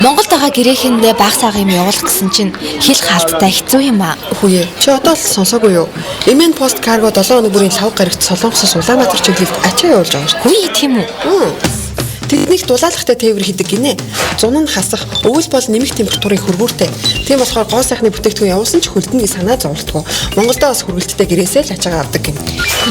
Монголд байгаа гэрээхэндээ баг саг юм явуулах гэсэн чинь хэл хаалттай хэцүү юм аа. Хүүе, чи одоо л сонсоогүй юу? MN Post Cargo 7 хоног бүрийн лав гарагт Солонгосоос Улаанбаатар чиглэлд ачаа явуулж байгаа шүү. Хүүе, тийм үү? Тэднийх дулаалхтай тээвэр хийдэг гинэ. Зун нь хасах, өвөл бол нэмэх температурын хөргүүртэй. Тийм болохоор гоо сайхны бүтээгдэхүүн явуулсан ч хөлдөнө гэж санаа зовлтгүй. Монголдо бас хүргэлттэй гэрээсээ л ачаагаа авдаг гин.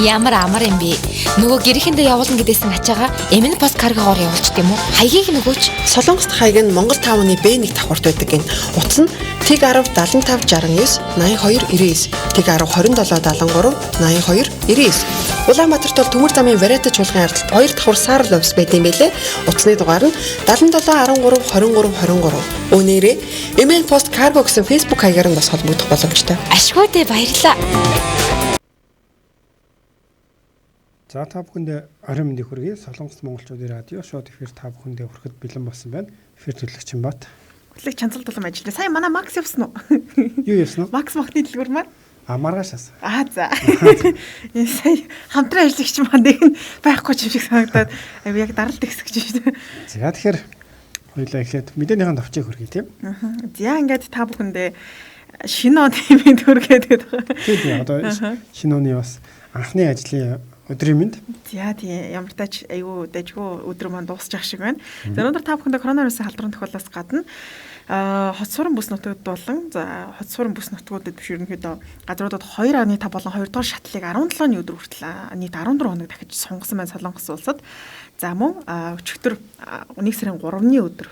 Ямар амар юм бэ? Нөгөө гэрээхэндээ явуулна гэдээсэн ачаагаа MN Post Cargo-гоор явуулчт юм уу? Хаягийг нөгөөч. Солонгост хаяг нь Монгол таавны B1 давхарт байдаг гин. Утас нь Тэг 10 75 69 82 99, Тэг 10 27 73 82 99. Улаанбаатарт бол Төмөр замын Варата чуулган ардалт 2 давхар саарл офис байт юм байлээ. Утасны дугаар нь 77 13 23 23. Өөнээрээ MN Post Cargo гэсэн Facebook хаягаар нь бас холбогдох боломжтой. Ашгүй дээ, баярлаа. За, та бүхэндээ оройн мэндийг хүргэе. Солонгос монголчуудын радио шууд эфир та бүхэндээ хүрэхэд бэлэн болсон байна. Эфир төлөгч Бат. Хөтлөг чанцал тулам ажиллаа. Сая манай Макс явсан уу? Юу явсан уу? Макс махны дэлгүүр маань. А, маргааш ас. Аа, за. Энэ сая хамтран ажиллагч маань нэг нь байхгүй ч юм шиг санагдаад яг даралт ихсэх гэж шүү дээ. За, тэгэхээр хоёлаа эхлээд мэдээнийхэн товчийг хүргэе, тийм. За, ингээд та бүхэндээ шинэ он тийм төргээд гэдэг. Тийм, одоо шинэ оны бас анхны ажлын өдрийн мэнд. За, тийм, ямар тач айгүй дажгүй өдөр маань дуусчих шиг байна. За, өнөөдөр та бүхэндээ коронавирусын халдварын тохиолдлоос гадна хот суран бүс нутагт болон, за, хот суран бүс нутгуудад биш, ерөнхийдөө газруудад 2.5 болон 2 дугаар шатлалыг 17-ны өдөр хүртэл нийт 14 хоног дахиж сунгасан байна Солонгос улсад. За, мөн өчигдөр 1 сарын 3-ны өдөр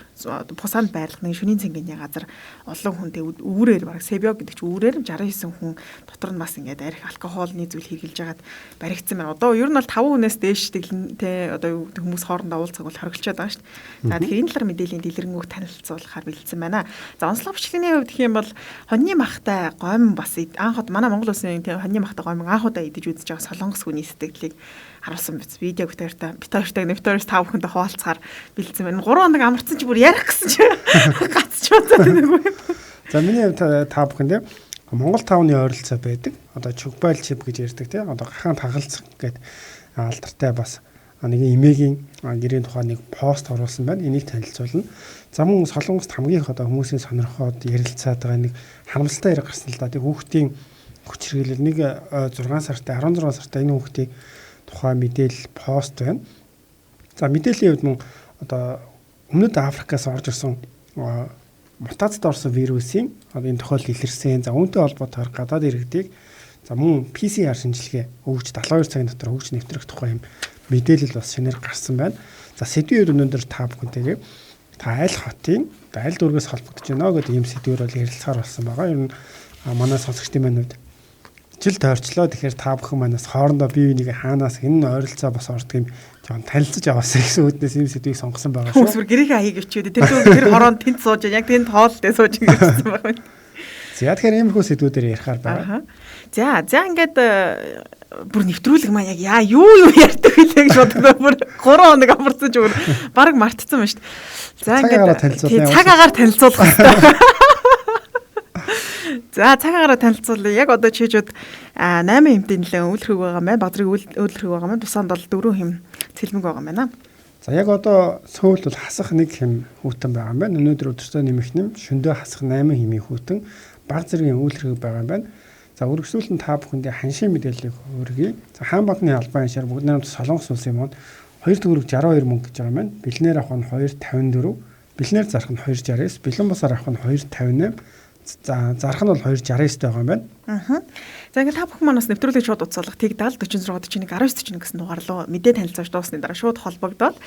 Пусанд байрлах нэг шөнийн цэнгэний газар олон хүнтэй үүрээр, бараг Себё гэдэг чинь үүрээр 69 хүн дотор нь бас ингээд арх алкоголны зүйл хэрглэж байгаад баригдсан байна. Одоо ер нь бол 5 хүнээс дээш тэглэн те одоо хүмүүс хоорондоо уулзах бол хоригдчихэд байгаа шүү дээ. За, тэгэхээр энэ талаар мэдээллийн дэлгэрэнгүй танилцуулахаар бэлдсэн байна. За, онцлог бичлэгийн хувьд гэх юм бол хоньны махтай гомн бас анх манай Монгол улсын тийм хоньны махтай гомн анх удаа идэж үзэж байгаа солонгос хүний сэтгэлийг харуулсан биз. Видео бит хоёртой бит хоёртой нэвтэрс та бүхэндээ хуваалцахаар бэлдсэн байна. 3 хоног амарцсан чи бүр ярих гэсэн чи гацч бодоод нэг үү. За, миний хувьд та бүхэндээ Монгол тавны ойролцоо байдаг. Одоо чүгбайл чип гэж ярьдаг, тийм. Одоо гахаан тагалцах гэдэг алдартай бас нэгэн эмээгийн гэрийн тухай нэг пост оруулсан байна. Энийг танилцуулна. За, мөн Солонгост хамгийн их одоо хүмүүсийн сонирхоод ярилцаад байгаа нэг харамсалтай хэрэг гарсан л да. Тэг хүүхдийн хүчирхийлэл, нэг 6 сартай, 16 сартай энэ хүүхдийг тухай мэдээлэл пост байна. За, мэдээллийн хувьд мөн одоо Өмнөд Африкаас орж ирсэн мутацид орсон вирусын одоо энэ тохиолдол илэрсэн. За, үүнтэй холбоотойгоор гадаад иргэдийг, за, мөн PCR шинжилгээ өгч 72 цагийн дотор өгч нэвтрэх тухай юм мэдээлэл бас шинээр гарсан байна. За, сэдвийн хувьд өнөөдөр та бүхэнтэйгээ та аль хотын аль дүүргээс холбогдож байна гэдэг ийм сэдвээр бол ярилцахаар болсон байгаа. Ер нь манай сонсогчдын маань хувьд жил тойрчлоо. Тэгэхээр та бүхэн манаас хоорондоо бие биенийг хаанаас энэ ойролцоо бас ордог юм жоохон танилцаж аваасаа гэсэн үүднээс ийм сэдвийг сонгосон байгаа шүү. Хүмүүс бүр гэрийнхээ хаяг өвчөөд тэр тэр хороонд тэнд сууж, яг тэнд хоол дээр сууж гэсэн байна. За, тэгэхээр иймэрхүү сэдвүүдээр ярихаар байгаа. За за, ингээд бүр нэвтрүүлэг маань яг яа юу юу ярьдаг вүлээ гэж бодогдоо, бүр 3 хоног амарсан ч бүр баг мартцсан байна шүү дээ. За, ингээд цаг агаар танилцуулах хэрэгтэй. За, цаг агаараа танилцуулъя. Яг одоо чийжүүд 8 хэмтийн нэлээд үүлрхэг байгаа маань, баг зэрэг үүлрхэг байгаа маань, Тусаанд бол 4 хэм цэлмэг байгаа юм байна. За, яг одоо Сөүл бол хасах 1 хэм хүүтэн байгаа юм байна. Өнөөдөр өдөртөө нэмэх нэм шөндөө хасах 8 хэмийн хүүтэн, баг зэргийн үүлрхэг байгаа юм байна. За, үргэлжлүүлэн та бүхэндээ ханшийн мэдээллийг хүргэе. За, хаан банкны албан ханшаар бүгд найрамд Солонгос улсын мөн 2 төгрөг 62 мөнгө гэж байгаа юм байна. Бэлнээр авах нь 2.54, бэлнээр зарах нь 2.69, бэлэн бусаар авах нь 2.58, за, зарах нь бол 2.69 байгаа юм байна. Аа. За, ингээд та бүхэн манаас нэвтрүүлгийг шууд утсаалах тэг 70 46 41 19 41 гэсэн дугаар руу мэдээ танилцуулж дуусны дараа шууд холбогдоод,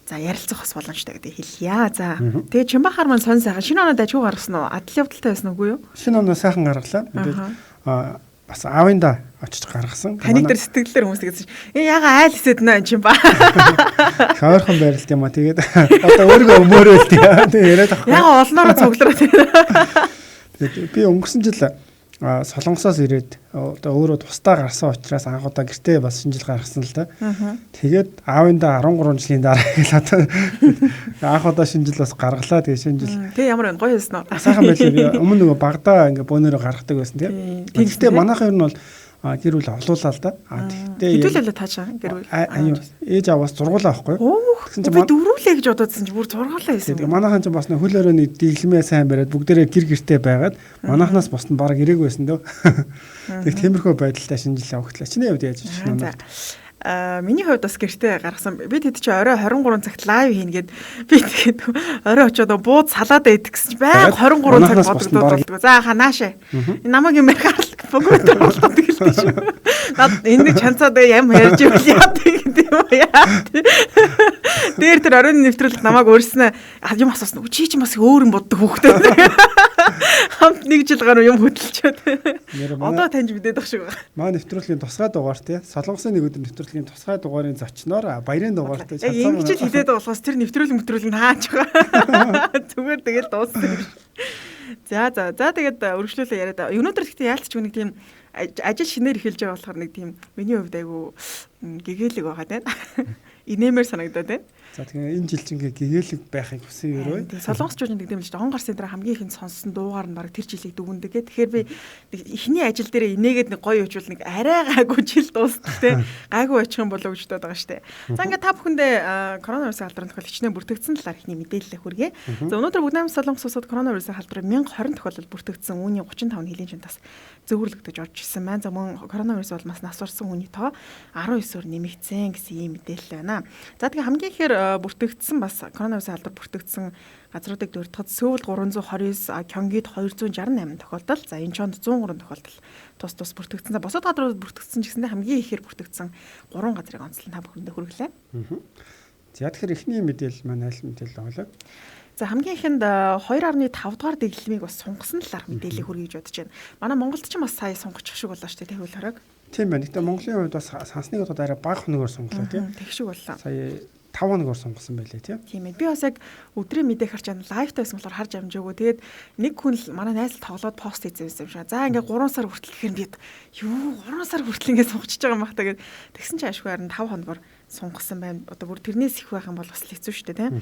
за, ярилцах бас боломжтой гэдэг хэлье. За, тэгээ Чимбахар маань сонь сайхан шинэ оноо дажгүй гаргасан уу? Адал явдалтай байсан уугүй юу? Шинэ оноо сайхан гаргалаа. Мэдээж бас аавында очиж гаргасан. Таныг дээр сэтгэлдээр хүмүүс гэсэн чинь яга айл эсэд нэ Чимба. Хойрхон байралт юм а. Тэгээд одоо өөрийгөө өмөөрөөл тий. Тэгээд яриад авах. Яга олноороо цуглараа. Тэгээд би өнгөрсөн жил Солонгосоос ирээд одоо өөрөө тусдаа гарсан учраас анх удаа гэртээ бас шинэ жил гаргасан л да. Тэгээд аавындаа 13 жилийн дараа гэл одоо анх удаа шинэ жил бас гаргалаа. Тэгээд шинэ жил. Тэг ямар байна? Гоё байсан уу? Сайхан байлаа. Би өмнө нөгөө багадаа ингээ бөөнөрөө гаргадаг байсан, тийм. Тэгэхдээ манайхан ер нь бол Гэр бүл олуулаа л да. А тэгтээ хэдүүлээ таашаа гэр бүл. Ээж аваас зургуулаа байхгүй. Тэгсэн чинь би дөрвүүлээ гэж бодоодсэн чи бүр зургуулаа хийсэн. Тэгээ манайхан ч бас нөх хөл хорионы дэглэмээ сайн бариад бүгдээрээ гэр гэртээ байгаад манайхнаас бус нь баг ирээгүй байсан дөө. Тэг тиймэрхүү байдалтай шинэ жил явагдлаа. Чиний хувьд яаж байна? Миний хувьд бас гэртээ гаргасан. Би тэд чи орой 23 цагт лайв хийнэ гэд би тэгээд орой очиод бууд салаадаа идэх гэсэн чи байг 23 цаг бодогдоод болдгоо. За хаа наашаа. Намайг юм ярих бүгд болдоод гэлтэй шүү. Над энэ нэг чанцаад ям ярьж ивэл яа гэдэг юм яа. Дээр тэр оройн нэвтрүүлэг намайг урьснаа юм асуусан. Чи чи бас өөр юм боддог хүүхдээ. Хамт нэг жил гаруй юм хөдөлчөөд. Одоо таньж мэдээд ах шиг байгаа. Маа нэвтрүүлгийн тусгай дугаар тий. Солонгосын нэг өдөр нэвтрүүлгийн тусгай дугаарын зочноор баярын дугаартай чанцаа. Яг ингэж л хилээд байгаа болохоос тэр нэвтрүүлэг мэтрүүлэг нь хаач байгаа. Зүгээр тэгэл дууссан юм шиг. За за за тэгээд өргөжлүүлээ яриад. Өнөөдөр гэхдээ яалтч нэг тийм ажил шинээр эхэлж байгаа болохоор нэг тийм миний хувьд айгу гэгээлэг байгаа тийм. Инээмээр санагдаад байна. За тэгээ энэ жил чинь гэгээлэг байхыг хүсэн өрөө. Тэгээ солонгосчууд нэг юм л шүү дээ. Он гарсын дараа хамгийн ихэнд сонссон дуугаар нь баг тэр жилийг дүгнэдэг. Тэгэхээр би эхний ажил дээрээ инээгээд нэг гоё очвол нэг арай гайгүй жил дуустал те. Гайгүй очих юм болов уу гэж бодоод байгаа шүү дээ. За ингээд та бүхэндээ коронавирусын халдварын тохиол хичнээн бүртгэгдсэн талаар эхний мэдээлэл хүргэе. За өнөөдөр бүгд найрамд солонгос улсад коронавирусын халдварын 1020 тохиолдол бүртгэгдсэн. Үүний 35 нь хөлийн чантаас зөөвөрлөгдөж орж ирсэн маань. За мөн коронавирус улмаас нас барсан хүний тоо 19-оор нэмэгдсэн гэсэн ийм мэдээлэл байна. За тэгээ хамгийн ихээр бүртгэгдсэн бас коронавирусын халдвар бүртгэгдсэн газруудыг дурдахад Сөүл 329, Кёнгид 268 тохиолдол, за Инчонд 103 тохиолдол тус тус бүртгэгдсэн. За бусад газруудад бүртгэгдсэн ч гэсэндээ хамгийн ихээр бүртгэгдсэн 3 газрыг онцлон та бүхэндээ хүргэлээ. За тэгэхээр эхний мэдээлэл маань аль мэдээлэл байгаа вэ? За хамгийн ихэнд 2.5 дугаар дэглэмийг бас сунгасан талаарх мэдээлэл хүргэе гэж бодож байна. Манай Монголд ч бас сая сунгачих шиг боллоо шүү дээ, тэ хөл хориг. Тийм байна. Гэтэ Монголын хувьд бас сансныг бодоход арай бага хоногор сунгалаа тийм. Тэг шиг боллоо. Сая 5 хоногор сунгасан байлээ тийм. Тийм ээ. Би бас яг өдрийн мэдээ харж байна. Лайвтай байсан болохоор харж амжаагүй. Тэгээд нэг хүн л манай найз л тоглоод пост хийсэн юм шиг. За ингээ 3 сар хүртэл гэхээр би юу 3 сар хүртэл ингээ сунгачж байгаа юм бах та гэд. Тэгсэн чинь ашгүй харин 5 хоногор сунгасан байна. Одоо бүр тэрнээс их байх юм бол бас л хэцүү шүү дээ, тийм.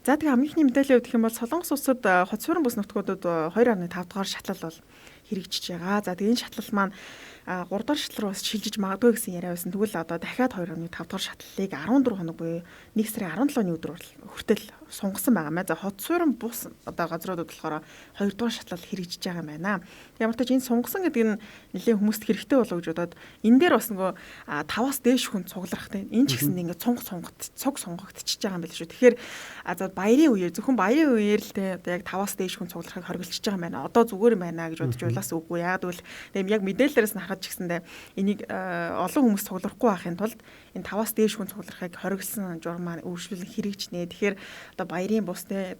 За тэгээ хамгийн ихний мэдээлэл өгөх юм бол Солонгос улсад хот суурин бүс нутгуудад 2.5 дугаар шатлал бол хэрэгжиж байгаа. За тэгээ энэ шатлал маань 3 дугаар шатлал руу бас шилжиж магадгүй гэсэн яриа байсан. Тэгвэл одоо дахиад 2.5 дугаар шатлалыг 14 хоног буюу 1 сарын 17-ны өдөр хүртэл сунгасан байгаа маа. За хот суурин бус одоо газруудад болохоор 2 дугаар шатлал хэрэгжиж байгаа юм байна. Ямар ч тач энэ сунгасан гэдэг нь нэлээд хүмүүст хэрэгтэй болов гэж бодоод энэ дээр бас нөгөө 5-аас дээш хүн цугларах тийм. Энэ ч гэсэн ингээд цунг сунгат цуг сунгагдчихж байгаа юм байл шүү. Тэгэхээр за баярын үеэр зөвхөн баярын үеэр л те одоо яг 5-аас дээш хүн цугларахыг хоригдчихж байгаа юм байна. Одоо зүгээр юм байна гэж бодож байлаас үгүй. Яг гэвэл тийм яг мэдээлэлээс нь харахад ч гэсэндээ энийг олон хүмүүс цугларахгүй байхын тулд энэ 5-аас дээш хүн цугларахыг хоригдсан журам маань өөрчлөлт хэрэгжнэ. Тэгэхээр одоо баярын бус те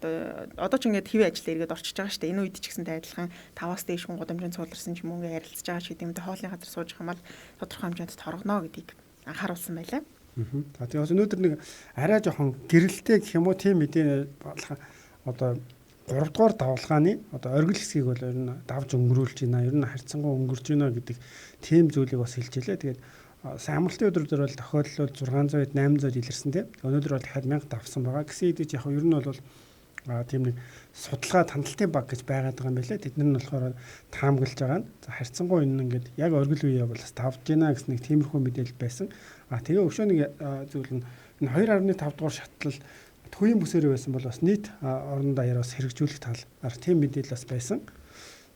одоо ч ингээд хэвийн ажил эргээд орчиж байгаа шүү дээ. Энэ үед ч гэсэнтэй адилхан 5-аас дээш хүн гудамжинд цугларсан ч юм уу ингээд ярилцж байгаа ч гэдэг юм те хоолны газар сууж байгаа юм бол тодорхой хэмжээнд торгоно гэдгийг анхааруулсан байлаа. За тэгээ бас өнөөдөр нэг арай жоохон гэрэлтэй гэх юм уу тийм мэдээ болох одоо 3 дугаар давлгааны одоо оргил хэсгийг бол ер нь давж өнгөрүүлж байна. Ер нь харьцангуй өнгөрж байна гэдэг тийм зүйлийг бас хэлж илээ. Тэгээд сайн амралтын өдрүүдээр бол тохиолдол 600-д 800-д илэрсэн тийм. Өнөөдөр бол дахиад 1000 давсан байгаа. Гэсэн хэдий ч яг ер нь бол тийм нэг судалгаа тандалтын баг гэж байгаад байгаа юм байлээ. Тэд нар нь болохоор таамаглаж байгаа нь. За харьцангуй энэ ингээд яг оргил үеэ бол бас давж байна гэсэн нэг тиймэрхүү мэдээлэл байсан. А тэгээ өшөө нэг зүйл нь энэ 2.5 дугаар шатлал төвийн бүсээр байсан бол бас нийт орон даяар бас хэрэгжүүлэх талаар тийм мэдээлэл бас байсан.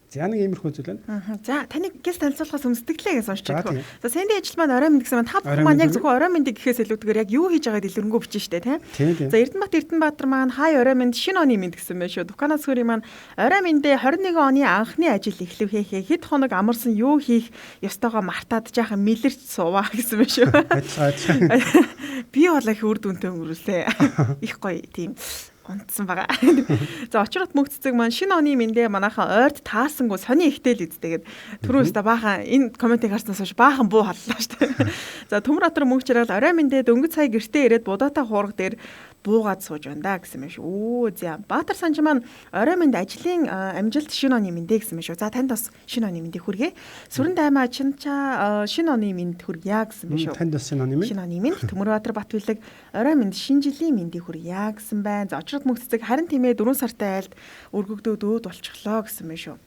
За нэг иймэрхүү зүйл байна. За таны гэс танилцуулахаас өмнө сэтгэлээ гэж сонсч байгаа. За Сэнди ажил маань орой мэнд гэсэн маань та бүхэн маань яг зөвхөн орой мэндийг гэхээс илүүтэйгээр яг юу хийж байгааг дэлгэрэнгүй бичнэ штэ тийм. За Эрдэнэбат Эрдэнэбаатар маань хай орой мэнд шинэ оны мэнд гэсэн байна шүү. Дуканаас хөрийн маань орой мэндээ 21 оны анхны ажил эхлэв хээ хэд хоног амарсан юу хийх ёстойгоо мартаад жаахан мэлэрч суваа гэсэн байна шүү. Би бол их үр дүнтэй өнгөрүүлээ. Их гоё тийм унтсан байгаа. За очрот мөнгө цэцэг маань шинэ оны мэндээ манайхан ойрт таасангүй сони ихтэй л үздэй гэд түрүү өста баахан энэ комментиг харснаас хойш баахан буу халлаа шүү дээ. За Төмөр дотор мөнгө чаргаал орой мэндээ дөнгөж сая гэртээ ирээд будаатай хуурга дээр буугаад сууж байна да гэсэн юм шүү. Өө за Баатар санж маань орой мэнд ажлын амжилт шинэ оны мэндэ гэсэн юм шүү. За танд бас шинэ оны мэндийг хүргэе. Сүрэн даймаа чинчаа шинэ оны мэнд хүргье гэсэн юм шүү. Танд бас шинэ оны мэнд. Шинэ оны мэнд Төмөрбаатар Батбилэг орой мэнд шинэ жилийн мэндийг хүргье гэсэн байна. За очрот мөнгө цэцэг харин тиймээ 4 сартай айлд өргөгдөөд өөд болчихлоо гэсэн юм шүү.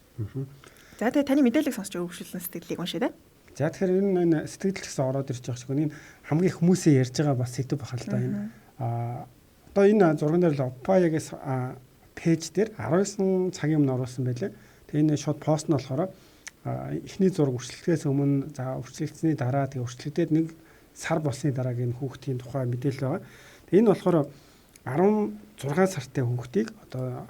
За тэгээ таны мэдээллийг сонсч өргөжлөн сэтгэлийг уншъя да. За тэгэхээр ер нь энэ сэтгэл гэсэн ороод ирж байгаа шиг энэ хамгийн хүмүүсээ ярьж байгаа бас сэдв бахал та энэ одоо энэ зурган дээр л Опаягээс пэйж дээр 19 цагийн өмнө оруулсан байлээ. Тэгээ энэ шууд пост нь болохоор эхний зураг өрчлөлтөөс өмнө, за өрчлөгдсөний дараа, тэгээ өрчлөгдөөд нэг сар болсны дараагийн хүүхдийн тухай мэдээлэл байгаа. Тэгээ энэ болохоор 16 сартай хүүхдийг одоо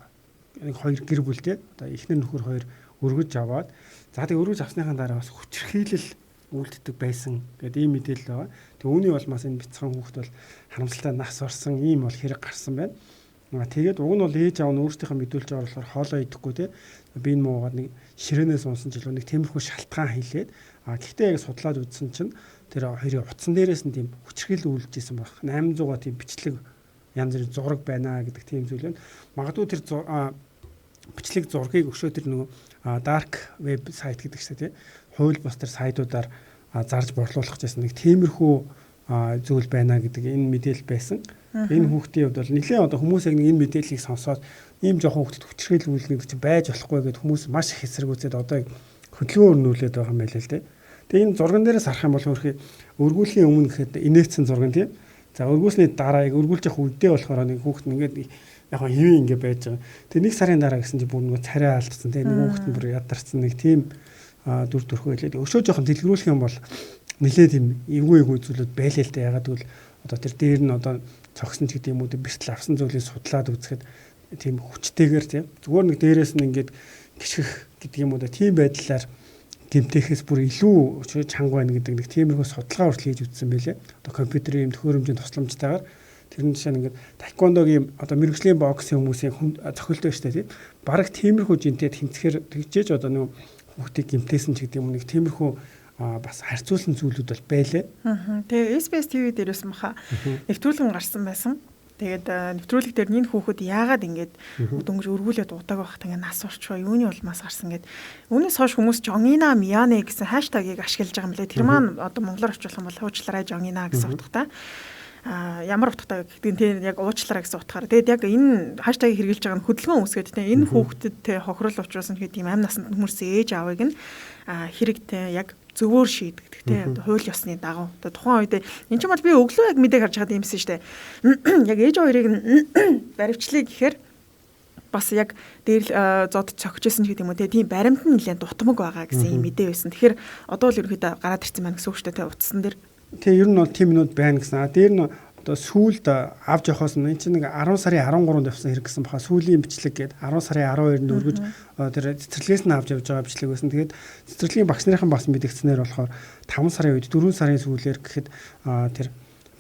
нэг хоёр гэр бүлтэй одоо эхнэр нөхөр хоёр өргөж аваад, за тэгээ өргөж авсныхаа дараа бас хүчирхийлэл үйлддэг байсан гэдэг ийм мэдээлэл байгаа. Тэгээ үүний улмаас энэ бяцхан хүүхд бол харамсалтай нас орсон ийм бол хэрэг гарсан байна. Тэгээд уг нь бол ээж аав нь өөрсдийнхөө мэдүүлж байгаа болохоор хоолоо идэхгүй те би энэ муугаад нэг ширээнээс унсан ч илүү нэг тиймэрхүү шалтгаан хийлээд, гэхдээ яг судлаад үзсэн чинь тэр хоёрын утсан дээрээс нь тийм хүчирхийлэл үйлдэж исэн байх. 800-аа тийм бичлэг янз бүрийн зураг байна гэдэг тийм зүйл байна. Магадгүй тэр бичлэг зургийг өшөө тэр нөгөө dark web сайт гэдэг чинь тий хууль бус тэр сайтуудаар зарж борлуулах гэсэн нэг тиймэрхүү зүйл байна гэдэг энэ мэдээлэл байсан. Энэ хүүхдийн хувьд бол нэлээд одоо хүмүүс яг нэг энэ мэдээллийг сонсоод ийм жоохон хүүхдэд хүчирхийлэл үйлдэх гэдэг чинь байж болохгүй гэдээ хүмүүс маш их эсэргүүцээд одоо хөдөлгөөн өрнүүлээд байгаа юм байлээ л дээ. Тэгээ энэ зурган дээрээс харах юм бол хөөрхий өргүүлэхийн өмнө гэхэд инээдсэн зурган тийм. За өргүүлсний дараа яг өргүүлж явах үедээ болохоор нэг хүүхд нь ингээд яг хэвэн ингээд байж байгаа. Тэгээ нэг сарын дараа гэсэн чинь бүр нөгөө царай алдсан тийм, нэг хүүхд нь бүр ядарсан нэг тийм дүр төрхөө хэлээд өшөө жоохон дэлгэрүүлэх юм бол нэлээд тийм эвгүй эвгүй зүйлүүд байлээ л дээ. Ягаад гэвэл одоо тэр дээр нь одоо цогсон ч гэдэг юм уу бэртэл авсан зүйлийг судлаад үзэхэд тийм хүчтэйгээр тийм зүгээр нэг дээрээс нь ингээд гიშгэх гэдэг юм уу да тийм байдлаар гэмтээхээс бүр илүү чанга байна гэдэг нэг тиймэрхүү судалгаа хүртэл хийж үзсэн байлээ. Одоо компьютерийн юм төхөөрөмжийн тусламжтайгаар тэр нь жишээ нь ингээд таеквондогийн одоо мэргэжлийн боксын хүмүүсийн зохиолтой шүү дээ тийм. Бараг тиймэрхүү жинтэй тэнцэхэр тэгжээж одоо нэг хүүхдийг гэмтээсэн ч гэдэг юм нэг тиймэрхүү бас харьцуулсан зүйлүүд бол байлээ. Тэгээ SBS TV дээрээс маха нэвтрүүлэг гарсан байсан. Тэгээд нэвтрүүлэг дээр энэ хүүхэд яагаад ингэж дөнгөж өргүүлээд удааг байхад ингэ нас орчваа юуны улмаас гарсан гэд. Үүнээс хойш хүмүүс Жонгина Мияне гэсэн хаштагийг ашиглаж байгаа юм лээ. Тэр маань одоо монголоор орчуулах юм бол хуучлаарай Жонгина гэсэн утгатай. Ямар утгатай гэдгийг тийм яг уучлаарай гэсэн утгаар. Тэгээд яг энэ хаштагийг хэрэглэж байгаа нь хөдөлгөөн үүсгээд тийм энэ хүүхдэд тэ хохирол учруулсан гэдэг тийм амь насанд хүрсэн ээж аавыг нь хэрэг тэ яг зөвөөр шийдэгдэх тийм хууль ёсны дагуу. Одоо тухайн үед энэ ч бол би өглөө яг мэдээг харж байгаад юмсан шүү дээ. Яг ээж хоёрыг нь баривчлаа гэхээр бас яг дээр зод цогчсэн ч гэдэг юм уу тийм баримт нь нэлээд дутмаг байгаа гэсэн юм мэдээ байсан. Тэгэхээр одоо л ерөнхийдөө гараад ирсэн байна гэсэн үг шүү дээ тийм утсан дээр. Тэгээ ер нь бол тийм минут байна гэсэн. Дээр нь одоо сүүлд авч явахаас энэ чинь нэг 10 сарын 13-нд явсан хэрэг гэсэн баха. Сүүлийн бичлэг гээд 10 сарын 12-нд өргөж тэр цэцэрлэгээс нь авч явж байгаа бичлэг байсан. Тэгээд цэцэрлэгийн багш нарын бас мэдэгдснээр болохоор 5 сарын үед 4 сарын сүүлээр гэхэд тэр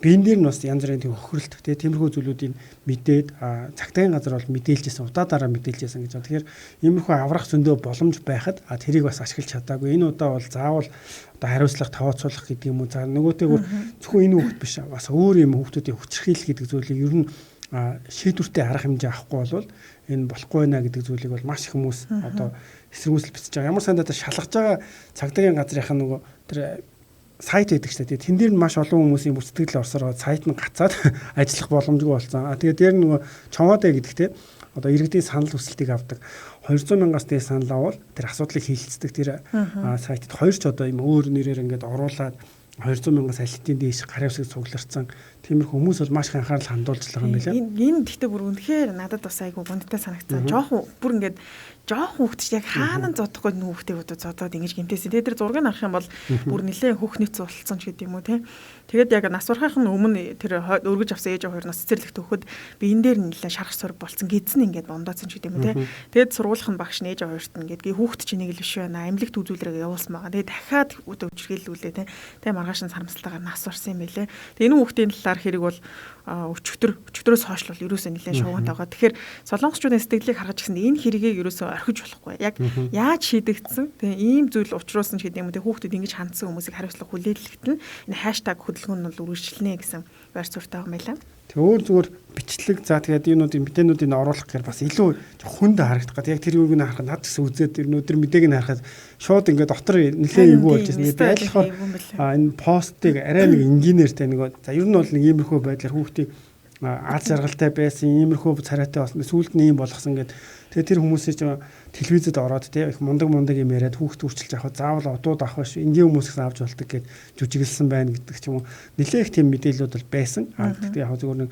биен дээр нь бас янз бүрийн тийм хохиролт тиймэрхүү зүйлүүдийг мэдээд цагтаагийн газар бол мэдээлжсэн, удаа дараа мэдээлжсэн гэж байна. Тэгэхээр иймэрхүү аврах зөндөө боломж байхад тэрийг бас ашиглаж чадаагүй. Энэ удаа бол заавал одоо хариуцлага тооцоолох гэдэг юм уу. За нөгөөтэйгүр зөвхөн энэ хүүхэд биш бас өөр юм хүүхдүүдийн хүчирхийлэл гэдэг зүйлийг ер нь шийдвэртэй арга хэмжээ авахгүй бол энэ болохгүй байна гэдэг зүйлийг бол маш их хүмүүс одоо эсэргүүцэл бичиж байгаа. Ямар сандаа шалгаж байгаа цагдаагийн газрынхаа нөгөө тэр сайт байдаг шүү дээ. Тэн дээр нь маш олон хүмүүсийн бүртгэл орсороо сайт нь гацаад ажиллах боломжгүй болсон. А тэгээ дээр нөгөө чомоодэ гэдэг те одоо иргэдийн санал хүсэлтийг авдаг. 200 мянгаас дээш санал авал тэр асуудлыг хилцдэг тэр сайтад хоёр ч одоо юм өөр нэрээр ингээд оруулаад 200 мянгаас аль хэдийн дээш гарын үсэг цугларсан. Тиймэрхүү хүмүүс бол маш их анхаарал хандуулж байгаа юм байна. Энэ гэхдээ бүр үнэхээр надад бас айгүй гүнтэй санагдсан. Жохон бүр ингээд жоохон хүүхд чинь яг хаана зодохгүй нүү хүүхдийг одоо зодоод ингэж гэмтээсэн. Тэгээд тэр зургийг харах юм бол бүр нэлээд хөхний цулцсан ч гэдэг юм уу те. Тэгээд яг нас барахын өмнө тэр өргөж авсан ээж хоёр нас цэцэрлэгт өгөхөд би энэ дээр нэлээд шарах сураг болцсон гидсэн ингээд бондооцсон ч гэдэг юм уу те. Тэгээд сургуулах нь багш нь ээж хоёрт нь ингээд хүүхд чинь нэг л биш байна. Эмнэлэгт үзүүлрэг явуулсан байгаа. Тэгээд дахиад өвчрхийлүүлээ те. Тэгээд маргааш нь харамсалтайгаар нас барсан юм байлээ. Тэгээд энэ хүүхдийн талаар хэрэг бол өчигдрөөс хойш бол ерөөсөө нэлээд шуугантай байгаа. Тэгэхээр солонгосчуудын сэтгэлийг харгаж гисэн энэ хэргийг ерөөсөө орхиж болохгүй. Яг яаж шийдэгдсэн тэгээ ийм зүйл учруулсан ч гэдэг юм уу те хүүхдүүд ингэж хандсан хүмүүсийг хариуцлага хүлээлгэтэл энэ хаштаг хөдөлгөөн нь бол үргэлжлэнэ гэсэн байр суурьтай байгаа юм байна. Тэг өөр зүгээр бичлэг за тэгээд юунуудын мэдээнүүдийг оруулах гэхээр бас илүү хүнд харагдах гэдэг. Яг тэр юуг нь харахад над гэсэн үзээд ер нь өдөр мэдээг нь харахад шууд ингээд дотор нэлээд эвгүй болж байсан. Тэгээд айлхаар энэ постыг арай нэг энгийнээр те нэг за ер нь бол нэг иймэрхүү байдлаар хүүхдийг аз жаргалтай байсан, иймэрхүү царайтай болсон. Сүүлд нь ийм болгосон гэд. Тэгээд тэр хүмүүсээ ч Телевизэд ороод тий их мундаг мундаг юм яриад хүүхд үрчилж авах заавал одууд авах биш энгийн хүмүүс гэсэн авч болдог гэд жүжиглсэн байна гэдэг ч юм уу. Нилээх тийм мэдээлэлүүд бол байсан. А гэхдээ яг зөвхөн нэг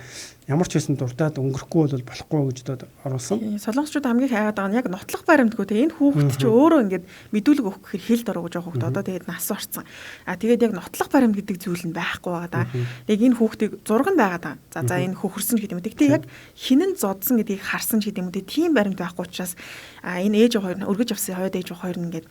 ямар ч байсан дуртад өнгөрөхгүй бол болохгүй гэж одоо оруулсан. Солонгосчууд хамгийн их айгаад байгаа нь яг нотлох баримтгүй те энэ хүүхэд чи өөрөө ингээд мэдүүлэг өгөх гэхээр хилд ороо гэж байгаа хүүхэд одоо тэгээд нас орцсон. А тэгээд яг нотлох баримт гэдэг зүйл нь байхгүй байгаа да. Яг энэ хүүхдийг зураг нь байгаа да. За энэ хөхөрсөн гэдэг юм. Тэгтээ яг хинэн зодсон гэдгийг харсан ч гэдэг юм үү. Тийм баримт байхгүй учраас а энэ ээж хоёр өргөж авсан хойд ээж хоёр нь ингээд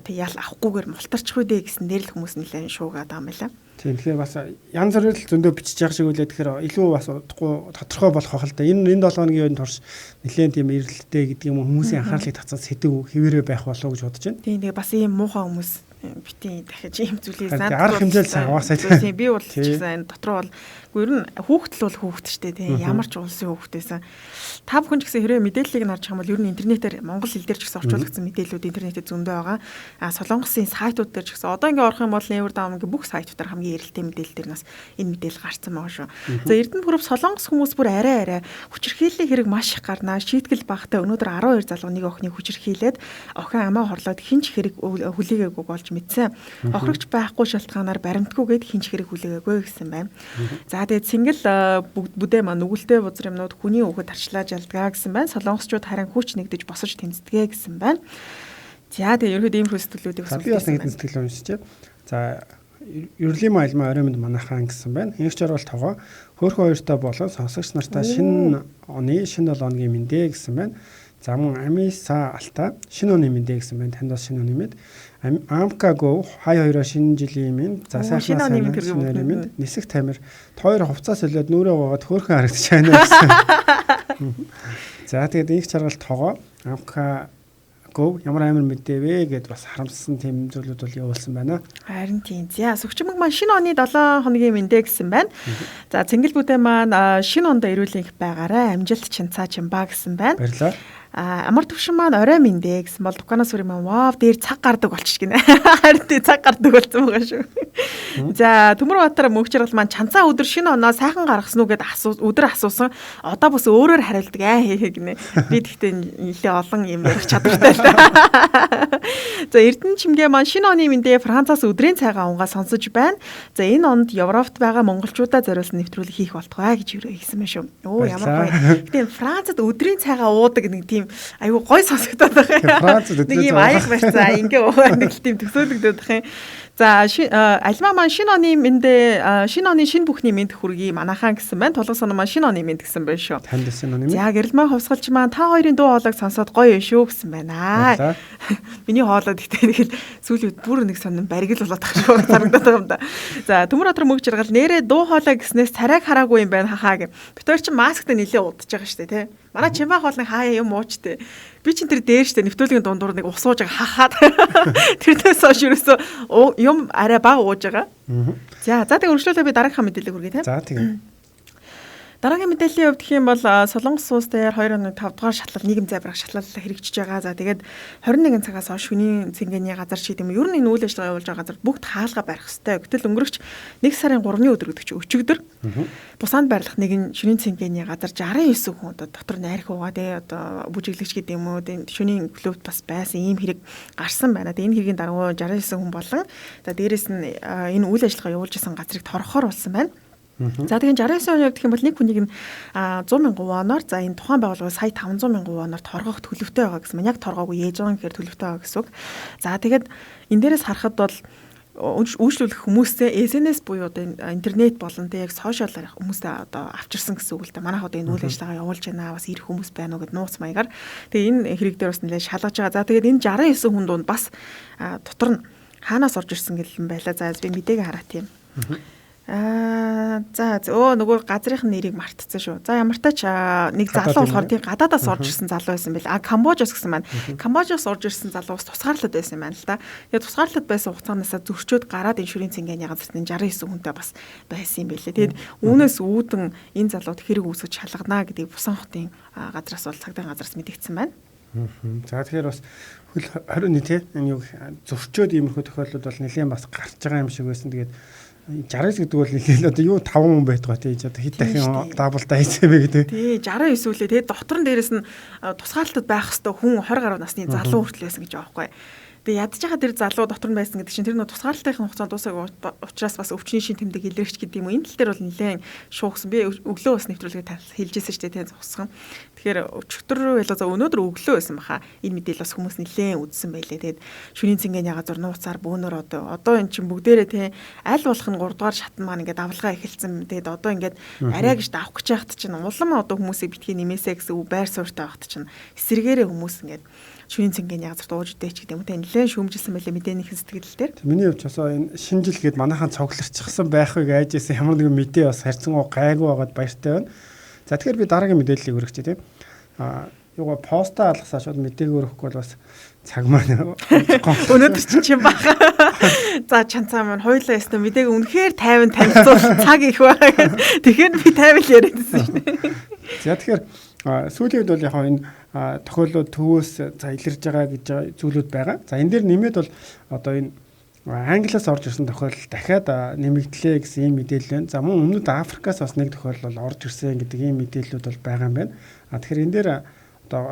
тэг ял авахгүйгээр мултарчих үү дээ гэсэн нэрл хүмүүс нэлээд шуугаад байгаа юм байна. Тийм тэгэхээр бас янз бүрээр л зөндөө бичиж явах шиг үлээ тэгэхээр илүү бас удахгүй тодорхой болох байх л да. Энэ 7 хоногийн үед турш нэлээд тийм эрэлттэй гэдэг юм хүмүүсийн анхаарлыг татсан сэдв хэвээрээ байх болов уу гэж бодож байна. Тийм тэгээ бас ийм муухай хүмүүс битгий дахиж ийм зүйлийг санд арга хэмжээл сайн угаасаа тийм би бол ч гэсэн энэ дотор бол ер нь хүүхдэл бол хүүхд штэ тийм ямар ч улсын хүүхдээсэн та бүхэн ч гэсэн хэрвээ мэдээллийг нь харж байгаа юм бол ер нь интернетээр монгол хэл дээр ч гэсэн орчуулагдсан мэдээллүүд интернетэд зөндөө байгаа. А Солонгосын сайтууд дээр ч гэсэн одоо ингээ орох юм бол Neverdown ингээ бүх сайтуудаар хамгийн эрэлттэй мэдээлэл дээр нас энэ мэдээлэл гарсан байгаа шүү. За Эрдэнэ Group Солонгос хүмүүс бүр арай арай хүчирхийллийн хэрэг маш их гарнаа. Шийтгэл багтай өнөөдөр 12 залуу нэг охиныг хүчирхийлээд охин амиа хорлоод хинч хэрэг хүлээгээгүй болж мэдсэн. Хохирогч байхгүй шалтгаанаар баримтгүйгээд хинч хэрэг хүлээгээгүй гэсэн байна. За тэгээд цэнгэл бүгд бүдээ маань нүгэлтэй бузар юмнууд хүний өөхөд арчлаа жалдгаа гэсэн байна. Солонгосчууд харин хүч нэгдэж босож тэмцдэгэ гэсэн байна. За тэгээд ерөөд иймэрхүү сэтгэлүүдийг бас би бас нэг хэдэн сэтгэл уншчихъя. За Ерлийн айлмаа орой минь манайхан гэсэн байна. Инх жаргал тогоо хөөрхөн хоёртой болон сонсогч нартаа шинэ оны шинэ 7 хоногийн мэндэ гэсэн байна. За мөн Амиса Алта шинэ оны мэндэ гэсэн байна. Танд бас шинэ оны мэнд. Амка Го хай хоёроо шинэ жилийн мэнд. За сайхан шинэ оны мэнд. Нисэх тамир тойр хувцас солиод нүрээ гоогоод хөөрхөн харагдаж байна гэсэн. За тэгээд инх жаргал тогоо Амка Гов ямар амар мэдээ вэ гэд бас харамссан тийм зүйлүүд бол явуулсан байна. Харин тийм. За сүгчмэг маань шинэ оны 7 хоногийн мэндэ гэсэн байна. За цэнгэл бүдээ маань шинэ ондоо эрүүл энх байгаарай. Амжилт чинцаа чимба гэсэн байна. Баярлалаа. Амар төвшин маань орой мэндэ гэсэн бол дуканаас сүрийн маань вау дээр цаг гардаг болчих гинэ. Харин тий цаг гардаг болсон байгаа шүү. За Төмөрбаатар мөнх жаргал маань чанцаа өдөр шинэ оноо сайхан гаргасан уу гэд өдөр асуусан. Одоо бас өөрөөр хариулдаг аа хээ гинэ. Би тэгтээ нэлээ олон юм ярих чадвартай л та. За Эрдэнэ чимгээ маань шинэ оны мэндэ Францаас өдрийн цайгаа унгаа сонсож байна. За энэ онд Европт байгаа монголчуудаа зориулсан нэвтрүүлэг хийх болтугай гэж өрөө хийсэн байна шүү. Өө ямар гоё. Гэтэ Францад өдрийн цайгаа уудаг нэг тийм айгүй гой сонсогдоод байгаа юм. Францад нэг юм аяг барьцаа ингээ нэг л тийм төсөөлөгдөд байх юм. За альмаа маань шинэ оны мэндэ шинэ оны шинэ бүхний мэнд хүргэе манайхан гэсэн байна. Тулган соноо маань шинэ оны мэнд гэсэн байна шүү. Танд шинэ оны мэнд. За гэрэлмаа хувьсгалч маань та хоёрын дуу хоолойг сонсоод гоё юм шүү гэсэн байна. Миний хоолой гэхдээ тэгэл сүүлийн үед бүр нэг сонин баригл болоод тах шиг харагдаад байгаа юм да. За Төмөрбаатар мөнгө жаргал нэрээ дуу хоолой гэснээс царайг хараагүй юм байна хахаа гэв. Бид хоёр чинь масктай нилээ удаж байгаа шүү дээ тий. Манай чимбаа хоолны хаяа юм уучтэй. Би чинь тэр дээр штэ нэвтрүүлгийн дундуур нэг ус ууж байгаа хахаад тэрнээс хойш ерөөсөө юм арай бага ууж байгаа. За тэгээ өргөжлөлөө би дараагийнхаа мэдээллийг хүргэе тийм. За тэгээ. Дараагийн мэдээллийн хувьд гэх юм бол Солонгос улс дээр 2.5 дугаар шатлал нийгэм зай барих шатлал хэрэгжиж байгаа. За тэгээд 21 цагаас хойш шөнийн цэнгэний газар шиг юм ер нь энэ үйл ажиллагаа явуулж байгаа газар бүгд хаалга барих ёстой. Гэтэл өнгөрөгч 1 сарын 3-ны өдөр гэдэг чинь өчигдөр Бусаанд байрлах нэгэн шөнийн цэнгэний газар 69 хүн одоо дотор найрах угаа тий одоо бүжиглэгч гэдэг юм уу шөнийн клубт бас байсан ийм хэрэг гарсан байна. Тэгээд энэ хэргийн даргуу 69 хүн болон за дээрэс нь энэ үйл ажиллагаа явуулж исэн газрыг торгохоор болсон байна. За тэгэхээр 69 оны хувьд гэх юм бол нэг хүнийг нь 100 мянган воноор за энэ тухайн байгууллага сая 500 мянган воноор торгох төлөвтэй байгаа гэсэн маань яг торгоогүй ээж байгаа гэхээр төлөвтэй байгаа гэсэн үг. За тэгээд энэ дээрээс харахад бол үйлчлүүлэх хүмүүсээ SNS буюу одоо интернет болон тэг яг сошиалаар хүмүүсээ одоо авчирсан гэсэн үг л дээ. Манайх одоо энэ үйл ажиллагаа явуулж байна. Бас ирэх хүмүүс байна уу гэд нууц маягаар. Тэгээ энэ хэрэг дээр бас нэлээд шалгаж байгаа. За тэгээд энэ 69 хүн дунд бас дотор нь хаанаас орж ирсэн гэлэн байла. За би мэдээг хараа тийм. За нөгөө газрын нэрийг мартцсан шүү. За ямар тач нэг залуу болохоор тийм гадаадаас орж ирсэн залуу байсан байл. А Камбожоос гэсэн маань. Камбожоос орж ирсэн залуу бас тусгаарлаад байсан юм байна л да. Тэгээд тусгаарлаад байсан хугацаанаасаа зөрчөөд гараад энэ шүрийн цэнгэний газарт энэ 69 хүнтэй бас байсан юм байлээ. Тэгээд үүнээс үүдэн энэ залууд хэрэг үүсгэж шалгана гэдгийг Бусан хотын газраас бол цагдаагийн газраас мэдэгдсэн байна. За тэгэхээр бас хөл 21 тий энэ юу зөрчөөд иймэрхүү тохиолдлууд бол нэлээд бас гарч байгаа юм шиг байсан. Тэгээд 69 гэдэг бол нэлээд одоо юу 5 хүн байдгаа тий одоо хэд дахин даблдаа хийсэн бэ гэдэг. Тий 69 үлээ. Тэгээд дотор нь дээрэс нь тусгаарлалтад байх хэвээр хүн 20 гаруй насны залуу хүртэл байсан гэж байгаа байхгүй. Тэгээ ядж байгаа тэр залуу дотор нь байсан гэдэг чинь тэр нөө тусгаарлалтын хугацаанд дуусаагүй учраас бас өвчний шин тэмдэг илэрч гэдэг юм уу. Энэ тал дээр бол нэлээд шуугсан. Би өглөө бас нэвтрүүлгээ хэлжсэн шүү дээ, тийм зогссон. Тэгэхээр өчигдөр байлаа за өнөөдөр өглөө байсан баха. Энэ мэдээлэл бас хүмүүс нэлээд үзсэн байлээ. Тэгээд шүнийн цэнгэний яга зур нууцаар бөөнөр одоо эн чинь бүгдээрээ тийм аль болох нь 3 дугаар шатн маань ингээд авалгаа эхэлсэн. Тэгээд одоо ингээд арай гэж давах гэж яхад чинь улам одоо хүмүүсийг битгий нэмээсэ гэсэн үг байр суурьтай байхад чинь эсэргээрээ хүмүүс ингээд шүнийн цэнгэний газар дууж үдээч гэдэг юм те нэлээд шүүмжилсэн байлээ мэдээнийхэн сэтгэл дээр. Миний хувьд бас энэ шинэ жил гээд манайхан цоглорчихсан байхыг айж исэн ямар нэгэн мэдээ бас харьцангуй гайгүй байгаад баяртай байна. За тэгэхээр би дараагийн мэдээллийг өргөчье тийм. Аа юугаа поста алгасаа шууд мэдээг өргөхгүй бол бас цаг маань өнөөдөр чинь чим баха. За чанцаа маань хоёулаа ястаа мэдээг үнэхээр тайван танилцуул цаг их байгаа гэд. Тэгэхээр би тайван л яриад байсан шнэ. За тэгэхээр сүүлийн үед бол яг энэ тохиолдлууд төвөөс за илэрж байгаа гэж зүйлүүд байгаа. За энэ дээр нэмээд бол одоо энэ Англиас орж ирсэн тохиолдол дахиад нэмэгдлээ гэсэн ийм мэдээлэл байна. За мөн өмнөд Африкаас бас нэг тохиолдол бол орж ирсэн гэдэг ийм мэдээллүүд бол байгаа юм байна. А тэгэхээр энэ дээр одоо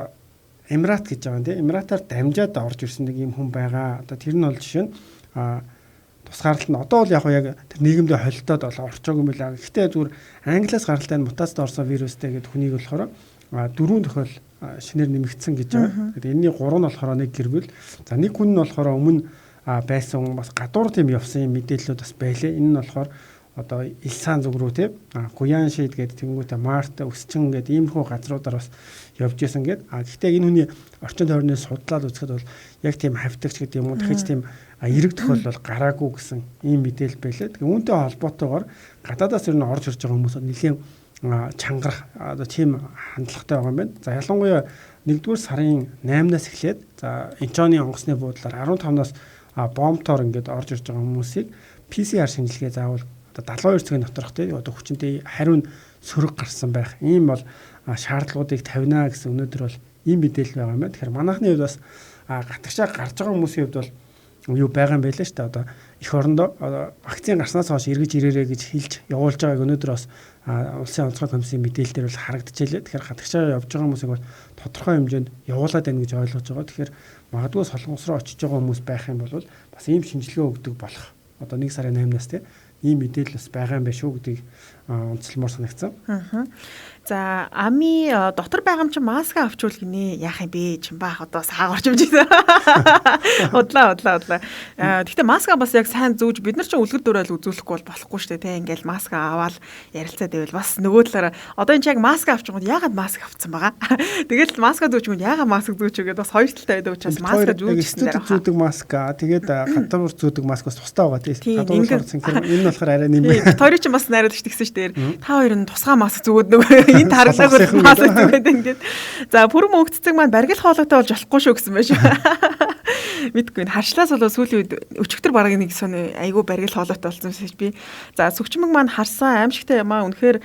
Эмират гэж байгаа юм тийм. Эмиратаар дамжаад орж ирсэн нэг ийм хүн байгаа. Одоо тэр нь бол жишээ нь тусгаарлалт нь одоо бол яг тэр нийгэмдээ холилдоод бол орчоогүй юм байна. Гэхдээ зүгээр Англиас гаралтай нь мутацид орсон вирустэй гэдэг хүнийг болохоор дөрвөн тохиол шинээр нэмэгдсэн гэж байгаа. Тэгээд энэний 3 нь болохоор нэг гэр бүл. За нэг хүн нь болохоор өмнө байсан бас гадуур тийм явсан юм мэдээллүүд бас байлээ. Энэ нь болохоор одоо Илсан зүг рүү тийм Гуяншид гэдэг тэнгуүтэ Март Өсчин гэдэг иймэрхүү газруудаар бас явж исэн гээд. А гэхдээ энэ хүний орчин тойрны судлаад үзэхэд бол яг тийм хавтагч гэдэг юм уу дахиж тийм эерэг тохиолдол бол гараагүй гэсэн ийм мэдээлэл байлээ. Тэгээ үүнтэй холбоотойгоор гадаадаас ер нь орж ирж байгаа хүмүүс нэлийн чангарах одоо тийм хандлагатай байгаа юм байна. За ялангуяа 1-р сарын 8-наас эхлээд за Инчоны онгоцны буудлаар 15-наас бомбтоор ингээд орж ирж байгаа хүмүүсийг PCR шинжилгээ заавал одоо 72 цагийн доторх тий одоо хүчинтэй хариу нь сөрөг гарсан байх. Ийм бол шаардлагуудыг тавина гэсэн өнөөдөр бол ийм мэдээлэл байгаа юм байна. Тэгэхээр манайхны хувьд бас гатгшаа гарч байгаа хүмүүсийн хувьд бол юу байгаа юм байлаа шүү дээ. Одоо эх орондоо вакцин гарснаас хойш эргэж ирээрэй гэж хэлж явуулж байгааг өнөөдөр бас улсын онцгой комиссийн мэдээлэл дээр бол харагдчихлээ. Тэгэхээр гадагшаа явж байгаа хүмүүсийг бол тодорхой хэмжээнд явуулаад байна гэж ойлгож байгаа. Тэгэхээр магадгүй Солонгос руу очиж байгаа хүмүүс байх юм бол бас ийм шинжилгээ өгдөг болох. Одоо 1 сарын 8-наас тийм ийм мэдээлэл бас байгаа юм байна шүү гэдгийг онцлмоор санагдсан. За ами дотор байгаа юм чи маска авчвал гинэ яах юм бэ чимбаах одоо саагорч юм чи. Удлаа. Гэхдээ маска бас яг сайн зүүж бид нар чинь үлгэр дуурайл үзүүлэхгүй бол болохгүй шүү дээ те. Ингээл маска аваад ярилцаад байвал бас нөгөө талаараа одоо энэ чи яг маска авчингууд яагаад маска авцсан байгаа. Тэгэл маска зүүчгүүд яагаад маска зүүч гэдэг бас хоёр талтай байдаг учраас маска зүүж гэсэн зүүдэг маска тэгээд гадуур зүүдэг маск бас тустай байгаа тий. Гадуур болохоор цэнхэр энэ болохоор арай нэмээ. Бид хоёрын чинь бас найруулагч тэгсэн шүү дээ. Та хоёр нь тусгай маск зүүгээд нөгөө энд харагдаагүй маск зүүгээд ингээд. За пүрэм өнгө цэцэг маань баргил хоолойтой болж болохгүй шүү гэсэн байж. Мэдгүй энэ харшлаас бол сүүлийн үед өчигдөр бараг нэг сони айгүй баргил хоолойтой болсон шиг би. За сүгчмэг маань харсан аимшигтай юм аа үнэхээр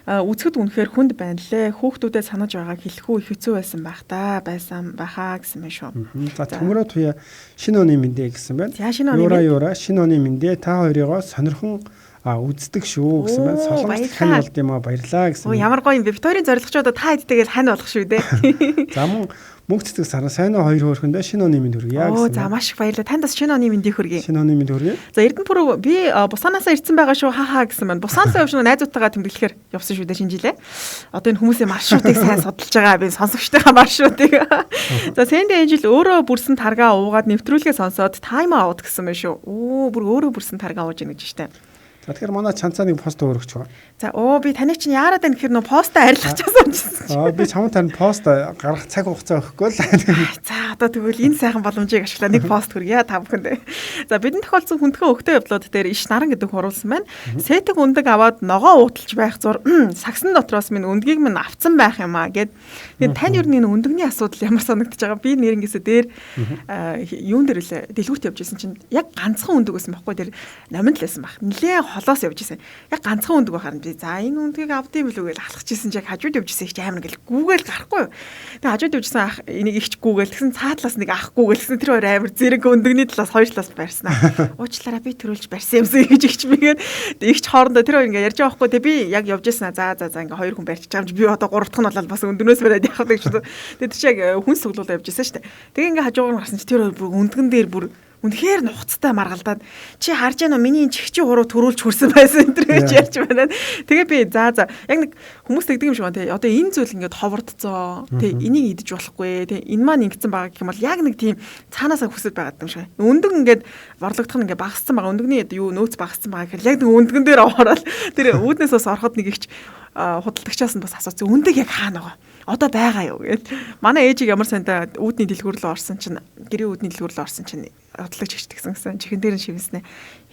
үзэхэд үнэхээр хүнд байна лээ. Хүүхдүүдэд санаж байгааг хэлэхүү их хэцүү байсан байх та байсан байхаа гэсэн байна шүү. За төмөрөө туяа шинэ оны мэндэ гэсэн байна. За шинэ оны мэндэ. Юра шинэ оны мэндэ та хоёрыгоо сонирхон үздэг шүү гэсэн байна. Солонгост хань болд юм а баярлаа гэсэн. Оо ямар гоё юм бэ. Бид хоёрын зорилгочдоо та хэдтэйгээл хань болох шүү дээ. За мөн мөнгө цэцэг саран сайн уу хоёр хөөрхөндөө шинэ оны мэнд хүргье гэсэн. Оо за маш их баярлалаа. Танд бас шинэ оны мэндийг хүргэе. Шинэ оны мэнд хүргэе. За Эрдэнэ пүрүү би Бусанаасаа ирсэн байгаа шүү хаа хаа гэсэн байна. Бусан руу явшин найзуудтайгаа тэмдэглэхээр явсан шүү дээ шинэ жилээ. Одоо энэ хүмүүсийн маршрутыг сайн судалж байгаа. Би сонсогчдынхаа маршрутыг. За Сэнди Энжел өөрөө бүрсэн таргаа уугаад нэвтрүүлгээ сонсоод тайм аут гэсэн байна шүү. Оо бүр өөрөө бүрсэн таргаа ууж ийн гэж штэ. За тэгэхээр манай чанцаа нэг пост өргөч ба. За оо би таныг чинь яарад байна гэхээр нөө постоо арилгачаасан юмжсэн. Аа би чамд тань пост гаргах цаг хугацаа өгөхгүй л. За одоо тэгвэл энэ сайхан боломжийг ашиглаа нэг пост хүргье та бүхэнд. За бидний тохиолдсон хүндхэн өгтөө явдлууд дээр иш наран гэдэг хуруулсан байна. Сэтэг өндөг аваад ногоо ууталж байх зур сагсан дотроос минь өндгийг минь авцсан байх юм а гэд. Тэгээд тань ер нь энэ өндөгний асуудал ямар санагдаж байгаа. Би нэрнгээсээ дээр юун дээр лээ дэлгүүрт явж исэн чинь яг ганцхан өндөг байсан байхгүй тэр номинд л байсан баг. Нилээ холоос явж исэн. Яг ганцхан өндөг байхаар би за энэ өндгийг авдсан билүү гэж алхаж исэн чинь яг хажууд явж исэн их амар гэл гүүгээл гарахгүй юу. Тэгээ хажууд явж исэн ах энийг ихч гүүгээл тэгсэн Цаатлаас нэг ахгүй гэлсэн тэр хоёр амар зэрэг өндөгний талаас хоёр талаас барьснаа. Уучлаарай би төрүүлж барьсан юмсан гэж ихч бигээд ихч хоорондоо тэр хоёр ингээ ярьж байгаа байхгүй. Тэгээ би яг явж байсан. За за за ингээ хоёр хүн барьчих юм чи би одоо гурав дахь нь болоод бас өндгнөөс бариад явах гэж. Тэгээ тэр чи яг хүн суглуулаа явж байсан шүү дээ. Тэгээ ингээ хажуугаар гарсан чи тэр хоёр бүр өндгөн дээр бүр үнэхээр нухацтай маргалдаад чи харж яана миний чихчийн хуруу төрүүлж хүрсэн байсан энэ гэж ярьж байна. Тэгээ би за за яг нэг хүмүүс тэгдэг юм шиг байна те. Одоо энэ зүйл ингээд ховордцоо те энийг идэж болохгүй те энэ маань ингэсэн байгаа гэх юм бол яг нэг тийм цаанаасаа хүсэл байгаад юм шиг. Өндөг ингээд борлогдох нь ингээд багассан байгаа. Өндөгний юу нөөц багассан байгаа гэхээр яг нэг өндгөн дээр ороод тэр үүднээс бас ороход нэг ихч худалдагчаас нь бас асуусан. Өндөг яг хаана байгаа? Одоо байгаа юу гээл. Манай ээжийг ямар сандаа үүдний дэлгүүр рүү орсон чинь гэрээ үүдний дэлгүүр рүү орсон чинь худалдагч ихч тэгсэн гэсэн. Чихэн дээр нь шивснэ.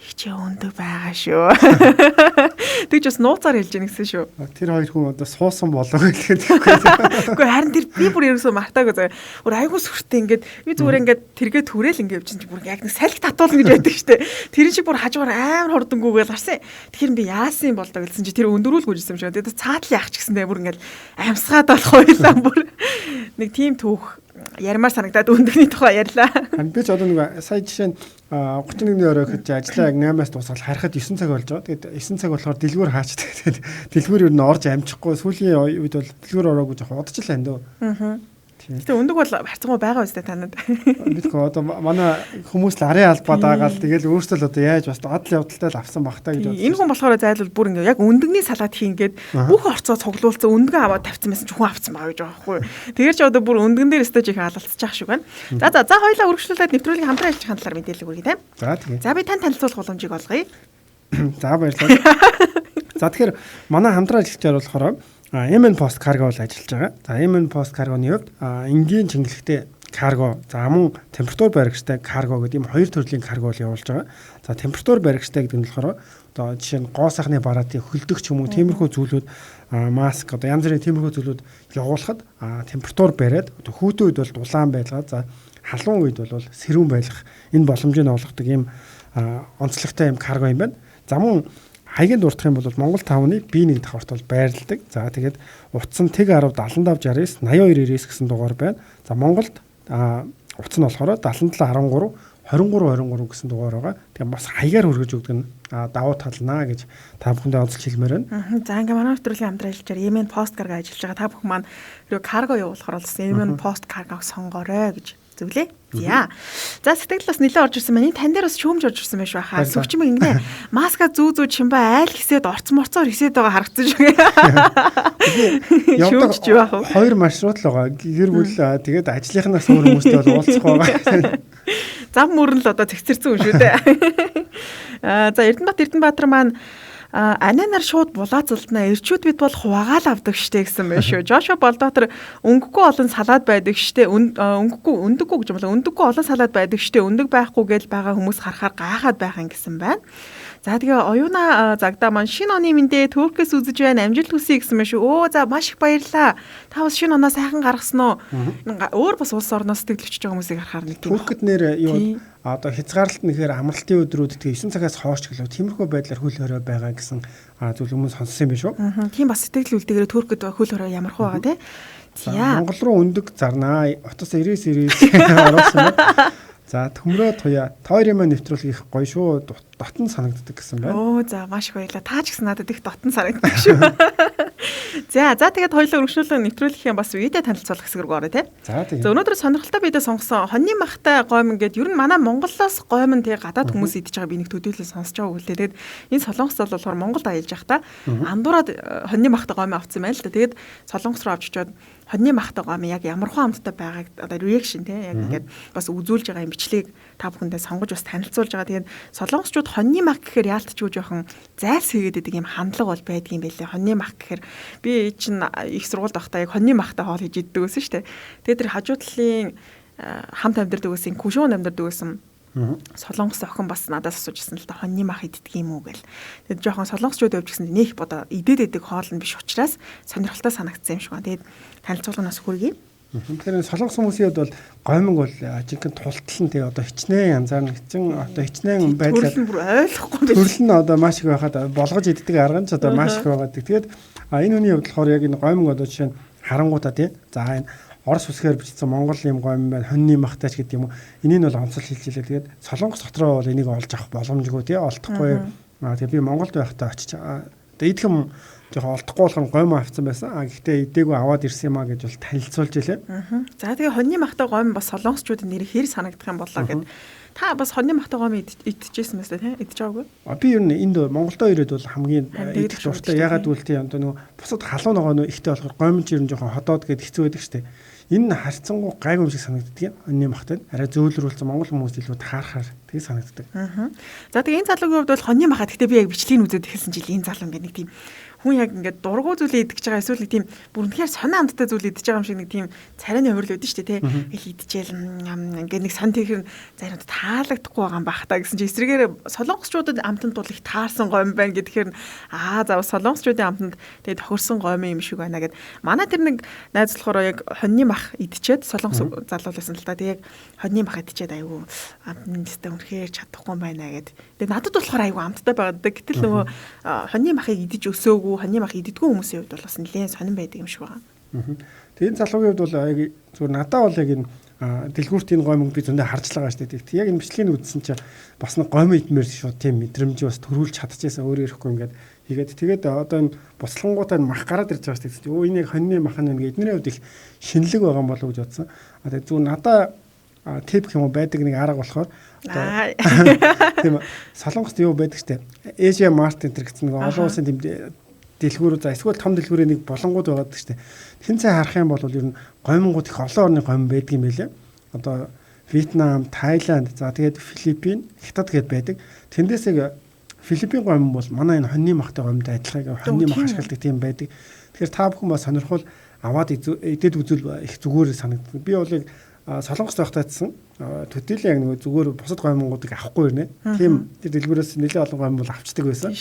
Ихчээ өндөг байгаа шүү. Тэгж бас нууцаар хэлж гин гэсэн шүү. Тэр хоёр хүн одоо суусан болов гэхэд тэгэхгүй. Үгүй харин тэр би бүр ерөөсөө мартаагүй заяа. Өөр айгуу сүртэй ингээд би зүгээр ингээд тэргээ түрээл ингээд явчихсан чи бүр яг нэг салхи татуулна гэж байдаг штэ. Тэр шиг бүр хажуугаар амар хурдангүйгээл гарсан. Тэгэхээр би яасан юм бол доо гэсэн чи тэр өндөрүүлгүй гэсэн юм шиг. Тэгээд цаатлын ах ч гэсэндээ бүр ингээд амьсгаад болох байлаа бүр. Нэг тийм түүх ярмаар санагдаад өндөгний тухай ярьлаа. Харин би ч одоо нэг сая жишээ нь 31-ний орой гэж ажиллаа яг 8-аас дуусгаад харахад 9 цаг болж байгаа. Тэгээд 9 цаг болохоор дэлгүүр хаачдаг. Тэгээд дэлгүүр ер нь орж амжихгүй. Сүүлийн үед бол дэлгүүр ороогүй жоохон удаж л байна дөө. Аа. Гэтэ өндөг бол харьцангуй байгаа үстэй танад. Мэдгүй одоо манай хүмүүс л арын албаа даагаал тэгэл өөрсдөө л одоо яаж бас адал явдалтай л авсан бах та гэж бодсон. Энэ хүн болохоор зайлвал бүр ингээ яг өндөгний салаад хийнгээд бүх орцоо цуглуулсан өндгөө аваад тавьсан байсан ч хүн авсан байгаа гэж байгаа байхгүй юу. Тэгэхээр чи одоо бүр өндгөн дээр өсtöж их алалцчих шиг байна. За за за хоёлаа үргэлжлүүлээд нэвтрүүлгийн хамтран ажиллах талаар мэдээлэл өгье тийм. За тэгээ. За би тань танилцуулах боломжийг олгоё. За баярлалаа. За тэгэхээр манай хамтран ажиллагчаар болохоор MN Post Cargo бол ажиллаж байгаа. За MN Post Cargo-ны хувьд энгийн чингэлэгтэй карго, за мөн температур баригчтай карго гэдэг ийм хоёр төрлийн карго бол явуулж байгаа. За температур баригчтай гэдэг нь болохоор одоо жишээ нь гоо сайхны бараатын хөлдөг ч юм уу тиймэрхүү зүйлүүд маск одоо янз бүрийн тиймэрхүү зүйлүүд явуулахад температур бариад одоо хүүтэн үед бол дулаан байлгаа, за халуун үед бол сэрүүн байлгах энэ боломжийг олгодог ийм онцлогтой ийм карго юм байна. За мөн хаягийн дурдах юм бол Монгол 5-ны B1 давхарт бол байрладаг. За тэгээд утас нь Тэг 10 75 69 82 99 гэсэн дугаар байна. За Монголд утас нь болохоор 77 13 23 23 гэсэн дугаар байгаа. Тэгээд бас хаягаар хүргэж өгдөг нь давуу тал наа гэж та бүхэндээ онцолж хэлмээр байна. За ингээ манай нэвтрүүлгийн хамтран ажиллаж байгаа Yemen Post Cargo ажиллаж байгаа. Та бүхэн маань хэрвээ карго явуулахар бол Yemen Post Cargo-г сонгоорой гэж зөвлөе. За. За сэтгэл бас нэлээд орж ирсэн байна. Тань дээр бас шүүмж орж ирсэн байх шүү хаа. Сүгчмэг ингэнэ. Маска зүү зүү чимба айл хисээд орц морцоор хисээд байгаа харагдсан шүү. Явдаг хоёр маршрут л байгаа. Гэр бүл тэгээд ажлынхнаас өөр хүмүүстэй бол уулзах байгаа. Зам мөр нь л одоо цэгцэрсэн юм шүү дээ. За Эрдэнэбат Эрдэнэбаатар маань ананаар шууд булаацалдана эрчүүд бид бол хуваагаал авдаг штэ гэсэн байх шүү. Жошуа Болдоотор өнгөгүй олон салаад байдаг штэ. Өнгөгүй өндөггүй гэж юм бол өндөггүй олон салаад байдаг штэ. Өндөг байхгүй гэж байгаа хүмүүс харахаар гайхаад байх юм гэсэн байна. За тэгээ оюуна загдаа маань шинэ оны мэндээ Туркээс үзэж байна. Амжилт хүсье гэсэн байх шүү. Өө за маш их баярлалаа. Та бас шинэ оноо сайхан гаргасан уу? Өөр бас улс орноос сэтгэл өчөж байгаа хүмүүсийг харахаар нэг тийм. Туркэд нэр юу одоо хязгаарлалт нэхэр амралтын өдрүүд тэгээ 9 цагаас хойш гэлөө тиймэрхүү байдлаар хөл хорой байгаа гэсэн зүйл хүмүүс сонссон юм биш үү? Тийм бас сэтгэл үлдээгээрээ Туркэд хөл хорой ямар хуу байгаа те. За Монгол руу өндөг зарнаа. Утас 99 99 оруулсан байна. За төмрөө туяа та хоёрын маань нэвтрүүлэг их гоё шүү. Дотн санагддаг гэсэн байна. Оо за маш их баярлалаа. Та ч гэсэн надад их дотн санагддаг шүү. За за тэгээд хоёулаа өргөжлөлөө нэвтрүүлгийн бас видео танилцуулах хэсэг рүү орё те. За тэгээд. За өнөөдөр сонирхолтой видео сонгосон хоньны махтай гоймон гээд ер нь манай Монголоос гоймон тэг гадаад хүмүүс идэж байгаа би нэг төдийлөн сонсож байгааг үлээ. Тэгээд энэ солонгос зал болохоор Монголд аялж явахдаа андуураад хоньны махтай гоймон авсан юм байна л да. Тэгээд солонгос руу авч очиод хоньны махтай гоймон яг ямар хуу амттай байгааг одоо реакшн те яг ингээд бас үзүүлж байгаа юм бичлэгийг та бүхэндээ сонгож бас танилцуулж байгаа. Тэгээд солонгосчууд хоньны мах гэхээр яалтчгүй жоохон зайлс хийгээд идэг юм хандлага бол байдгийн байлээ. Хоньны мах гэхээр би чинь их сургуульд байхдаа яг хоньны махтай хоол хийж иддэг байсан шүү дээ. Тэгээд тэр хажуу талын хамт амьдардаг байсан, күшүүн амьдардаг байсан солонгос охин бас надаас асууж ирсэн л да хоньны мах иддэг юм уу гэл. Тэгээд жоохон солонгосчууд явж гисэн нэх бодоо идээд идэг хоол нь биш учраас сонирхолтой санагдсан юм шиг байна. Тэгээд танилцуулганаас хүргэе. Тэгэхээр солонгос хүмүүсийн хувьд бол гоймонг бол жинхэнэ тултал нь тэгээ одоо хичнээн янзаар нэгэн одоо хичнээн байдлаар төрөл нь бүр ойлгохгүй байх. Төрөл нь одоо маш их байхад болгож иддэг арга нь ч одоо маш их байгаа. Тэгээд энэ хүний хувьд болохоор яг энэ гоймонг одоо жишээ нь харангуутаа тий. За энэ Орос үсгээр бичсэн Монгол юм гомь байна, хоньны махтай ч гэдэг юм уу. Энийг нь бол онцол хэлж илээ. Тэгээд Солонгос дотроо бол энийг олж авах боломжгүй тий олдохгүй. Тэгээд би Монголд байхдаа очиж одоо идэх юм жоохон олдохгүй болохоор гомь авсан байсан. Гэхдээ идээгүй аваад ирсэн юм а гэж бол танилцуулж илээ. За тэгээ хоньны махтай гомь бас солонгосчуудын нэр хэр санагдах юм болоо гэд. Та бас хоньны махтай гомь идчихсэн байсан тий? Идэж байгаагүй? Би ер нь энд Монголдо ирээд бол хамгийн идэх дуртай. Ягаад гэвэл тий одоо нөгөө бусад халуун ногоо нөө ихтэй болохоор гомь ч ер нь жоохон ходоод гэд хэцүү байдаг штэ. Энэ нь харьцангуй гайгүй юм шиг санагддаг юм. Хоньны махтай арай зөөлрүүлсэн Монгол хүмүүс илүү таарахаар тэг санагддаг. За тэгээ энэ залуугийн хувьд бол хоньны махаа гэхдээ би яг бичлэгийг үзээд эхэлсэн жил энэ залуу ингээд нэг тийм хүн яг ингээд дургу зүйлээ идэж байгаа эсвэл нэг тийм бүр үнэхээр сонио амттай зүйл идэж байгаа юм шиг нэг тийм царайны хувирал өгдөн шүү дээ тий. Ил идчихэл ингээд нэг сон тэгэхээр заримд таалагдахгүй байгаа юм бах та гэсэн чи эсрэгээр солонгосчуудад амтанд бол их таарсан гомь байна гэхээр за солонгосчуудын амтанд тэгээ тохирсон гомь юм шиг байна гэд. Манай тэр нэг найз болохоор яг хоньны мах идчихэд солонгос залуу байсан л та. Тэгээ яг хоньны мах идчихэд айгүй амтнд өстэй үнэхээр чадахгүй юм байна гэд. Тэгээ надад болохоор айгүй амттай байгаад. Гэтэл нөгөө хоньны махыг идэж өсөөгүй, хоньны мах иддэггүй хүмүүсийн хувьд бол бас нэлээд сонирн байдаг юм шиг байна. Тэгээ энэ залуугийн хувьд бол яг зүгээр надад бол яг энэ дэлгүүрт энэ гомь би зөндөө харж л байгаа шүү дээ. Яг энэ бичлэгийг үзсэн чинь бас нэг гомь идмээр шууд тийм мэдрэмж бас төрүүлж чадчихсан өөрөө ирэхгүй ингээд хийгээд тэгээд одоо энэ буцлангуудаа мах гараад ирж байгаа шүү дээ. Өө энэ яг хоньны мах нь ингээд эдний хувьд их шинэлэг байгаа юм болов уу гэж бодсон. Тэгээд зүгээр надаа тип гэх юм уу байдаг нэг арга болохоор тийм Солонгост юу байдаг штэ. Asia Mart энэ гэсэн нэг олон улсын тийм дэлгүүр за эсвэл том дэлгүүрийн нэг болонгууд байгаад штэ. Тэн цай харах юм бол ер нь гомингууд их олон орны гомь байдаг юм байлээ. Одоо Вьетнам, Таиланд, за тэгээд Филиппин, Хятад гээд байдаг. Тэндээс яг Филиппин гомь бол манай энэ хоньны махтай гомьтой адилхан хоньны мах ашигладаг тийм байдаг. Тэгэхээр та бүхэн бас сонирхол аваад идээд үзвэл их зүгээр санагддаг. Би бол яг Солонгос байхдаа гэсэн төдийлөн яг нөгөө зүгээр бусад гомингуудыг авахгүй ирнэ. Тийм тэр дэлгүүрээс нэлээд олон гомь бол авчдаг байсан.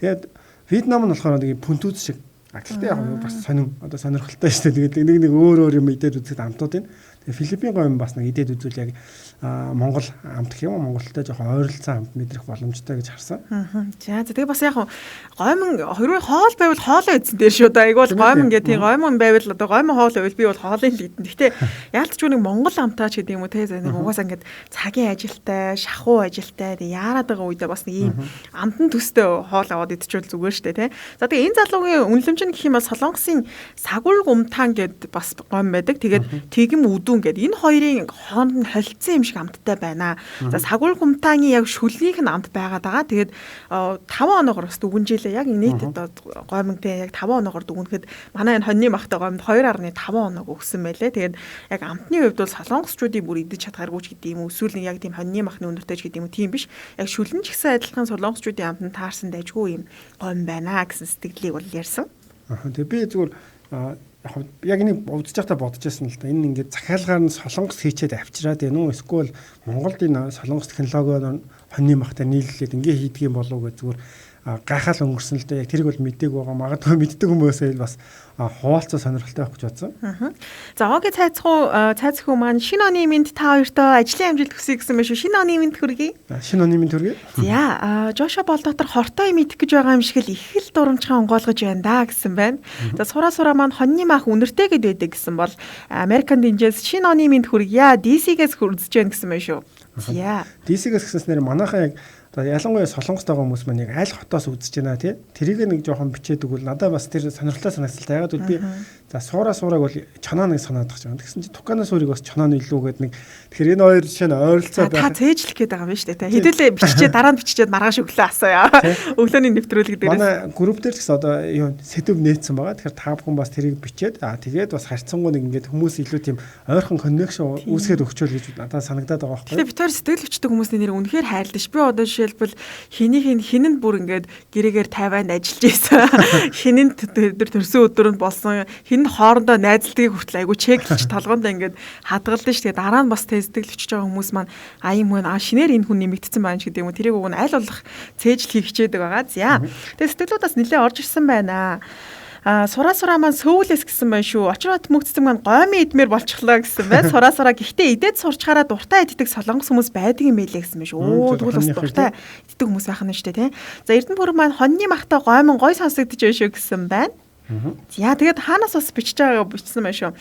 Тэгээд Вьетнам нь болохоор нэг пүнтүүз шиг. Гэхдээ яг бас сонин одоо сонирхолтой шүү дээ. Тэгээд нэг нэг өөр өөр юм идээд үзэхэд амтууд байна. Тэгээд Филиппин гомь бас нэг идээд үзвэл яг Монгол амт гэх юм уу Монголтой жоохон ойролцоон амт мэдрэх боломжтой гэж харсан. За тэгээ бас яг гомь хэрвээ хоол байвал хоолоо идсэн дээр шүү дээ. Айгуул гомь ингээ тийм гомь байвал одоо гомь хоол байвал би бол хоолыг л идэн. Гэхдээ яалтч нэг Монгол амтаач гэдэг юм уу те нэг угаасаа ингээд цагийн ажилтай, шахуу ажилтай тэг яарад байгаа үедээ бас нэг ийм амтан төстэй хоол аваад идчихвэл зүгээр шүү дээ те. За тэгээ энэ залуугийн үнэлэмж нь гэх юм бол Солонгосын сагур гумтаан гэд бас гомь байдаг. Тэгээд тэгм үдүүн гэд энэ хоёрын хооронд нь холилдсон юм шиг амттай байна. За сагур гумтааны яг шүлнийх нь амт байгаад байгаа. Тэгээд 5 оноогоор бас дүгнжээлээ. Яг нийт одоо гомьтой яг 5 оноогоор дүгнэхэд манай энэ хоньны махтай гомьд 2.5 оноог өгсөн байлээ. Тэгээд яг амтны хувьд бол солонгосчуудын бүр идэж чадхааргүй ч гэдэг юм уу. Эсвэл нэг яг тийм хоньны махны өндөртэй ч гэдэг юм уу тийм биш. Яг шүлэн ч гэсэн адилхан солонгосчуудын амтанд таарсан дайжгүй юм гомь байна гэсэн сэтгэлийг бол ярьсан. Тэгээ би зүгээр яг энийг үзэж байхдаа бодож байсан л да. Энэ ингээд захиалгаар нь Солонгос хийчээд авчираад байна уу? Эсвэл Монголд энэ Солонгос технологиор хоньны махтай нийлүүлээд ингээ хийдэг юм болов уу гэж зүгээр гайхаал өнгөрсөн л дээ. Яг тэрийг бол мдээгүй байгаа. Магадгүй мэддэг хүмүүсээ бас хуваалцаа сонирхолтой байх гэж бодсон. За Оги цайцхуу маань шинэ оны мэнд та хоёртоо ажлын амжилт хүсье гэсэн байх шүү. Шинэ оны мэнд хүргэе. Шинэ оны мэнд хүргэе. За Жошо бол дотор хортой юм идэх гэж байгаа юм шиг л их л дурамчхан онгойлгож байна да гэсэн байна. За сура маань хоньны мах үнэртэй гэд байдаг гэсэн бол Американ динжээс шинэ оны мэнд хүргье. DC-гээс хүрдэж байна гэсэн байх шүү. За DC-гээс гэснээр манайхаа яг одоо ялангуяа Солонгост байгаа хүмүүс маань яг аль хотоос үзэж байна тий. Тэрийг нэг жоохон бичээд өгвөл надад бас тэр сонирхолтой санагдсан. Ягаад гэвэл би за суураг бол чоноо нэг санаад байгаа юм. Тэгсэн чинь Тукана суурийг бас чоноо нь илүү гээд нэг тэгэхээр энэ хоёр жишээ нь ойролцоо байх. Та цээжлэх гээд байгаа юм байна шүү дээ тий. Хэдүүлээ биччихээ дараа нь биччихээд маргааш өглөө асууя. Өглөөний нэвтрүүлэг дээрээс. Манай групп дээр ч гэсэн одоо юу сэдв нээсэн байгаа. Тэгэхээр та бүхэн бас тэрийг бичээд тэгээд бас харьцангуй нэг ингээд хүмүүс илүү тийм ойрхон connection үүсгээд өгчөөл гэж надад санагдаад байгаа байхгүй. Тэгэхээр бид хоёр сэтгэл өчтөг хүмүүсний нэр үнэхээр хайрлаж. Би одоо жишээлбэл хинэнд бүр ингээд гэрээгээр Тайванд ажиллаж байсан. Хинэнд тэр төрсөн өдөр нь болсон. Хинэнд хоорондоо найзалдгийг хүртэл айгу чеклж толгоондоо ингээд хадгалдаг шүү дээ. Дараа нь бас тэ сэтгэл өчөж байгаа хүмүүс маань а юм хүн шинээр энэ хүн нэмэгдсэн байна ч гэдэг юм уу. Тэрийг уг нь аль болох цээжл хийх хичээдэг байгаа. За. Тэгээ сэтгэлүүд бас нэлээ орж ирсэн байна. Сура маань Сөүлээс гэсэн байна шүү. Очрот мөгцсөн маань гоймын идмээр болчихлоо гэсэн байна. Сура гэхдээ идээд сурчхаараа дуртай иддэг солонгос хүмүүс байдаг юм байлээ гэсэн байна шүү. Өө тэгвэл бас дуртай иддэг хүмүүс байх нь шүү дээ, тий. За Эрдэнэ бүр маань хоньны махтай гоймон гой сонсогдож байна шүү гэсэн байна. За тэгээд хаанаас бас бичиж байгааг бичсэн байх шүү.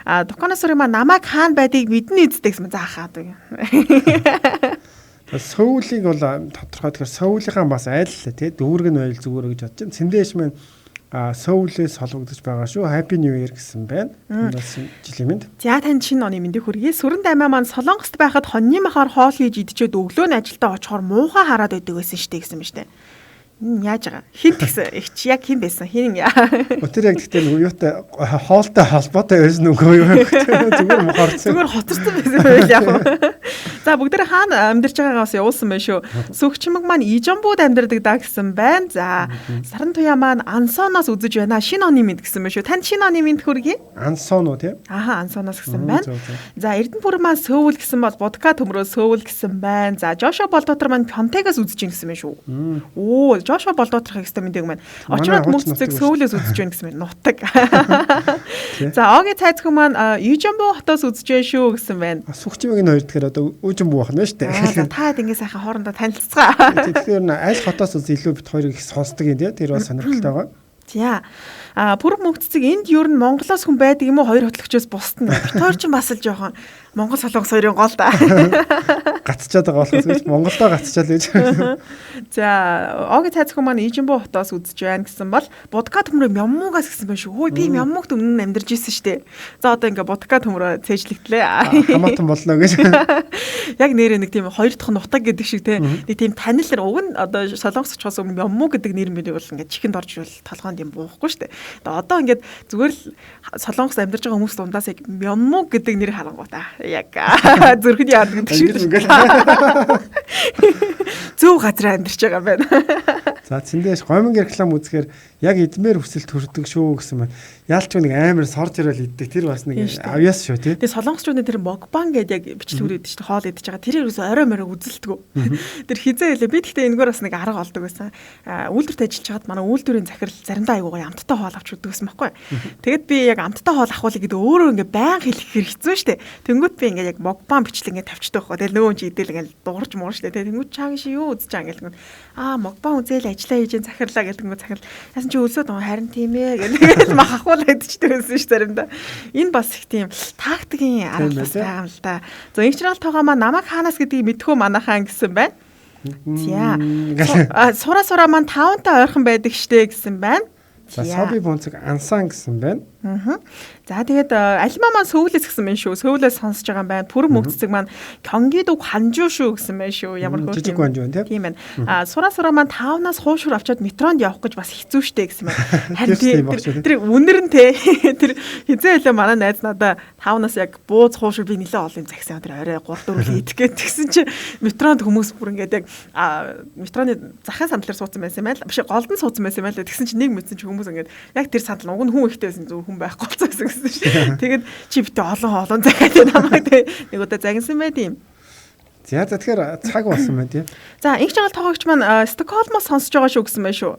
А Дуканаас сурын маань намайг хаана байдгийг мэднэ үсттэй гэсэн. За хаад үг. Сөүлийг бол тодорхой тэгэхээр Сөүлийнхаа бас айл тий дүүрэг нь байл зүгээр гэж бодож байна. Цэндээш маань Сөүлээс холбогдож байгаа шүү. Happy New Year гэсэн байна. Бас жилийн мэнд. За танд шинэ оны мэндийг хүргэе. Сүрэн даймаа маань Солонгост байхад хоньны махаар хоол хийж идчихэд өглөө нь ажилдаа очихоор муухай хараад байдаг байсан штэ гэсэн ба штэ. Яаж байгаа? Хин тэгсэн? Их чи яг хин байсан? Хин яа? Тэр яг тэгтээ нөгөө юутай хоолтой холбоотой байсан үгүй юу? Зүгээр мохорцсон. Зүгээр хоцорсон байсан байл яг. За бүгдээ хаана амьдарч байгаагаа бас явуулсан байх шүү. Сүгчмэг маань Ижамбууд амьдардаг даа гэсэн байна. За Саран туяа маань Ансоноос үзэж байна. Шинэ оны мэд гэсэн байх шүү. Танд шинэ оны мэд хүргэе. Ансон уу тий? Аха, Ансоноос гэсэн байна. За Эрдэнэпүр маань Сөүл гэсэн бол Будка төмрөө Сөүл гэсэн байна. За Жошо Болдотор маань Пьонтегоос үзэж байна гэсэн байх шүү. Оо, Жошо Болдоторхыг өстө мэдээг маань. Очроод мөнгөцөг Сөүлээс үзэж байна гэсэн байна. Нутаг. За Оги цайцхан маань Ижамбу хотоос үзэж байна шүү гэсэн байна. Сүгчмэг нь хоёр тэгэхээр одоо Үжимбу байх нь шүү дээ. Та хэд ингээ сайхан хоорондоо танилцгаа. Тэгэхээр аль хотоос үз илүү бит хоёрыг их сонсдог юм тий. Тэр бас сонирхолтой байгаа. За. А пүр мөнгөцөг энд ер нь Монголоос хүн байдаг юм уу? Хоёр хөтлөгчөөс бусд нь. Бит хоёр ч бас л жоохон Монгол солонгос хоёрын гол да. Гацчаад байгаа болохоос гэж Монголдоо гацчаал гэж. За, Оги цайцхан маань Ижимбу хотоос үзэж байна гэсэн бол Будка төмрөө Мяммугаас гэсэн байна шүү. Хөөе би Мяммугт өмнө нь амьдарч ирсэн шүү дээ. За одоо ингээ Будка төмрөө цээжлэгдлээ. Хамаатан болно гэж. Яг нэрээ нэг тийм хоёр дахь нутаг гэдэг шиг те. Нэг тийм танил уг нь одоо солонгос очихоос өмнө Мямму гэдэг нэр мэрийг бол ингээ чихэнд орж ирвэл толгоонд юм буухгүй шүү дээ. Одоо ингээд зүгээр л солонгос амьдарч байгаа хүмүүс дундаас яг Мямму гэдэг нэр харангуутаа яг зүрхэнд яадаг гэдэг шиг. Зөв газар амьдарч байгаа байна. За цэндээс гоминг реклам үзэхээр яг эдмээр хүсэл төрдөг шүү гэсэн байна. Яалч нэг амар сорж ирэл иддэг. Тэр бас нэг авьяас шүү тий. Тэгээ солонгосчуудын тэр мокбан гэдэг яг бичлэгүүд идэж хоол идэж байгаа. Тэр ерөөсөө орой морой үзэлтгүү. Тэр хизээ хэлээ. Би тэгтээ энэгээр бас нэг арга олдог байсан. Үйлдвэрт ажиллаж байхад манай үйлдвэрийн захирал заримдаа айгуу гоё амттай хоол авч өгдөг гэсэн байхгүй. Тэгэд би яг амттай хоол авахулъя гэдэг өөрөө ингээ баян хэлэх хэрэгцүү штэ. Тэнгүүт би ингээ яг мокбан бичлэг ингээ тавьчихдаг байхгүй. Тэгэл нөгөө хүн чи идэл ингээ дуурж муурж штэ. Тэнгүүт чааг ши юу үзэж байгаа ингээл аа мокбан үзэл ажиллаа хийж захирлаа гэдэг нь захирал. Яасан чи өлсөд харин тийм ээ гэх мах ахуулаад идчихдэг байсан ш заримдаа. Энэ бас их тийм тактикийн арга бас байгаа юм л да. За инчрал тоогоо маа намайг хаанаас гэдгийг мэдхүү манайхаа гэсэн байна. За. Сура сура маань тавантай ойрхон байдаг штэ гэсэн байна. За Соби бонцог ансан гэсэн байна. За тэгээд альма маань Сөүлээс гэсэн байна шүү. Сөүлээс сонсож байгаа юм байна. Пүр мөгцөг маань Кёнгидуг ханжуу шүү гэсэн байна шүү. Ямар хөөрхөн. Жижиг ханжуу тийм. Тийм байна. А сура сура маань таунаас хуушур авчаад метронд явах гэж бас хэцүү штэ гэсэн байна. Харин тэр үнэр нь те тэр хизээ хэлээ манай найз надаа таунаас яг бууз хуушур би нэлээ олон юм загсан. Тэр орой 3 4 идэх гээд тэгсэн чи метронд хүмүүс бүр ингээд яг метроны захын сандлаар суудсан байсан юм байна. Биш голд нь суудсан байсан юм байна. Тэгсэн чи нэг мэдсэн чи хүмүүс ингээд яг тэр сандал уг нь хүн ихтэй байсан зүгээр хүн байхгүй болсон гэсэн шээ. Тэгээд чи битээ олон захиад намайг нэг удаа загинсан байд юм. За тэгэхээр цаг болсон байна тийм. За инх чанал тоогч маань Стокгольмоос сонсож байгаа шүү гэсэн байна шүү.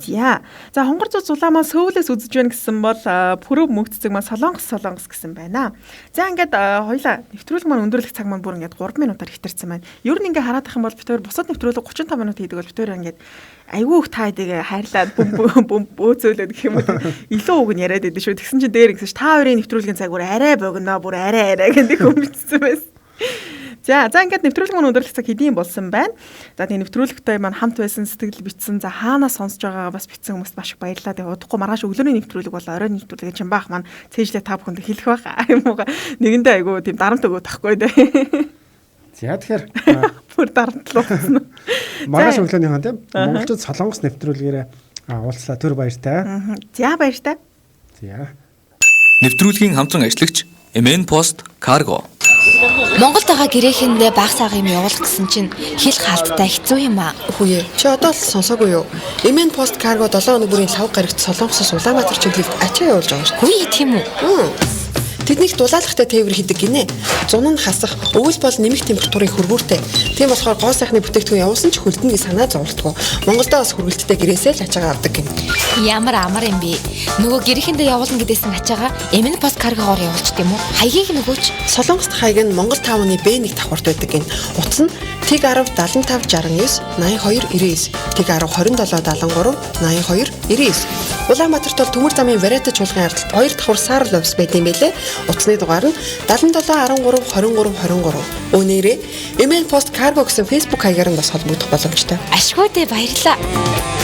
За. За хонгор зүү зулаа маань Сөүлээс үзэж байна гэсэн бол Пүрөв мөнгөцөг маань Солонгос Солонгос гэсэн байна. За ингээд хоёлаа нэвтрүүлэг маань өндөрлөх цаг маань бүр ингээд 3 минутаар хэтэрсэн байна. Ер нь ингээд хараад ах юм бол бид хоёр бусад нэвтрүүлэг 35 минут хийдэг бол бид хоёр ингээд айгүй их та хэдийг хайрлаад бөм бөм бөөцөөлөд гэх юм уу илүү үг нь яриад идэв шүү. Тэгсэн чинь дээр ингэсэн чи та хоёрын нэвтрүүлгийн цаг бүр арай богино бүр арай арай гэдэг хүмүүстсэн байсан. За ингээд нэвтрүүлэг маань өндөрлөх цаг хэдийн болсон байна. За тэгээ нэвтрүүлэгтэй маань хамт байсан сэтгэл битсэн. За хаанаас сонсож байгаагаа бас битсэн хүмүүст маш их баярлалаа. Тэгээ удахгүй маргааш өглөөний нэвтрүүлэг бол оройн нэвтрүүлэг чинь баах маань цээжлээ та бүхэнд хэлэх байх. Юм уу нэгэндээ айгүй тийм дарамт өгөөд тахгүй дээ. За тэгэхээр бүр дарамтлуу болсон. Маргааш өглөөнийхөө тийм монголчууд солонгос нэвтрүүлгээрээ уулзлаа. Түр баяртай. За баяртай. За. Нэвтрүүлгийн хамтран ажиллагч MN Post Cargo. Монголд байгаа гэрээхэндээ баг саг юм явуулах гэсэн чинь хэл хаалттай хэцүү юм аа. Үгүй ээ. Чи одоо л сонсоогүй юу? MN Post Cargo 7 хоног бүрийн лав гарагт Солонгосоос Улаанбаатар чиглэлд ачаа явуулж байгаа шүү. Үгүй тийм үү? Тэднийг дулаалгатай тээвэр хийдэг гинэ. Зун нь хасах, өвөл бол нэмэх температурын хөргүүртэй. Тийм болохоор гоо сайхны бүтээгдэхүүн явуулсан ч хөлдөн гэж санаа зовлтгүй. Монголдо бас хүргэлттэй гэрээсээ л ачаагаа авдаг гин. Ямар амар юм бэ? Нөгөө гэрээхэндээ явуулна гэдээсэн ачаагаа Эмэн пост каргогоор явуулчт юм уу? Хаягийг нөгөөч. Солонгост хаяг нь Монгол таавны Б1 давхарт байдаг гин. Утас нь Тэг 10 75 69 82 99, Тэг 10 27 73 82 99. Улаанбаатарт бол Төмөр замын Варета чуулган ардалт 2 давхар саарл офис байд юм байлээ. Утасны дугаар нь 77 13 23 23. Өнөөрөө MN Post Cargo гэсэн Facebook хаягаар нь бас холбогдох боломжтой. Ашгүй дээ, баярлалаа.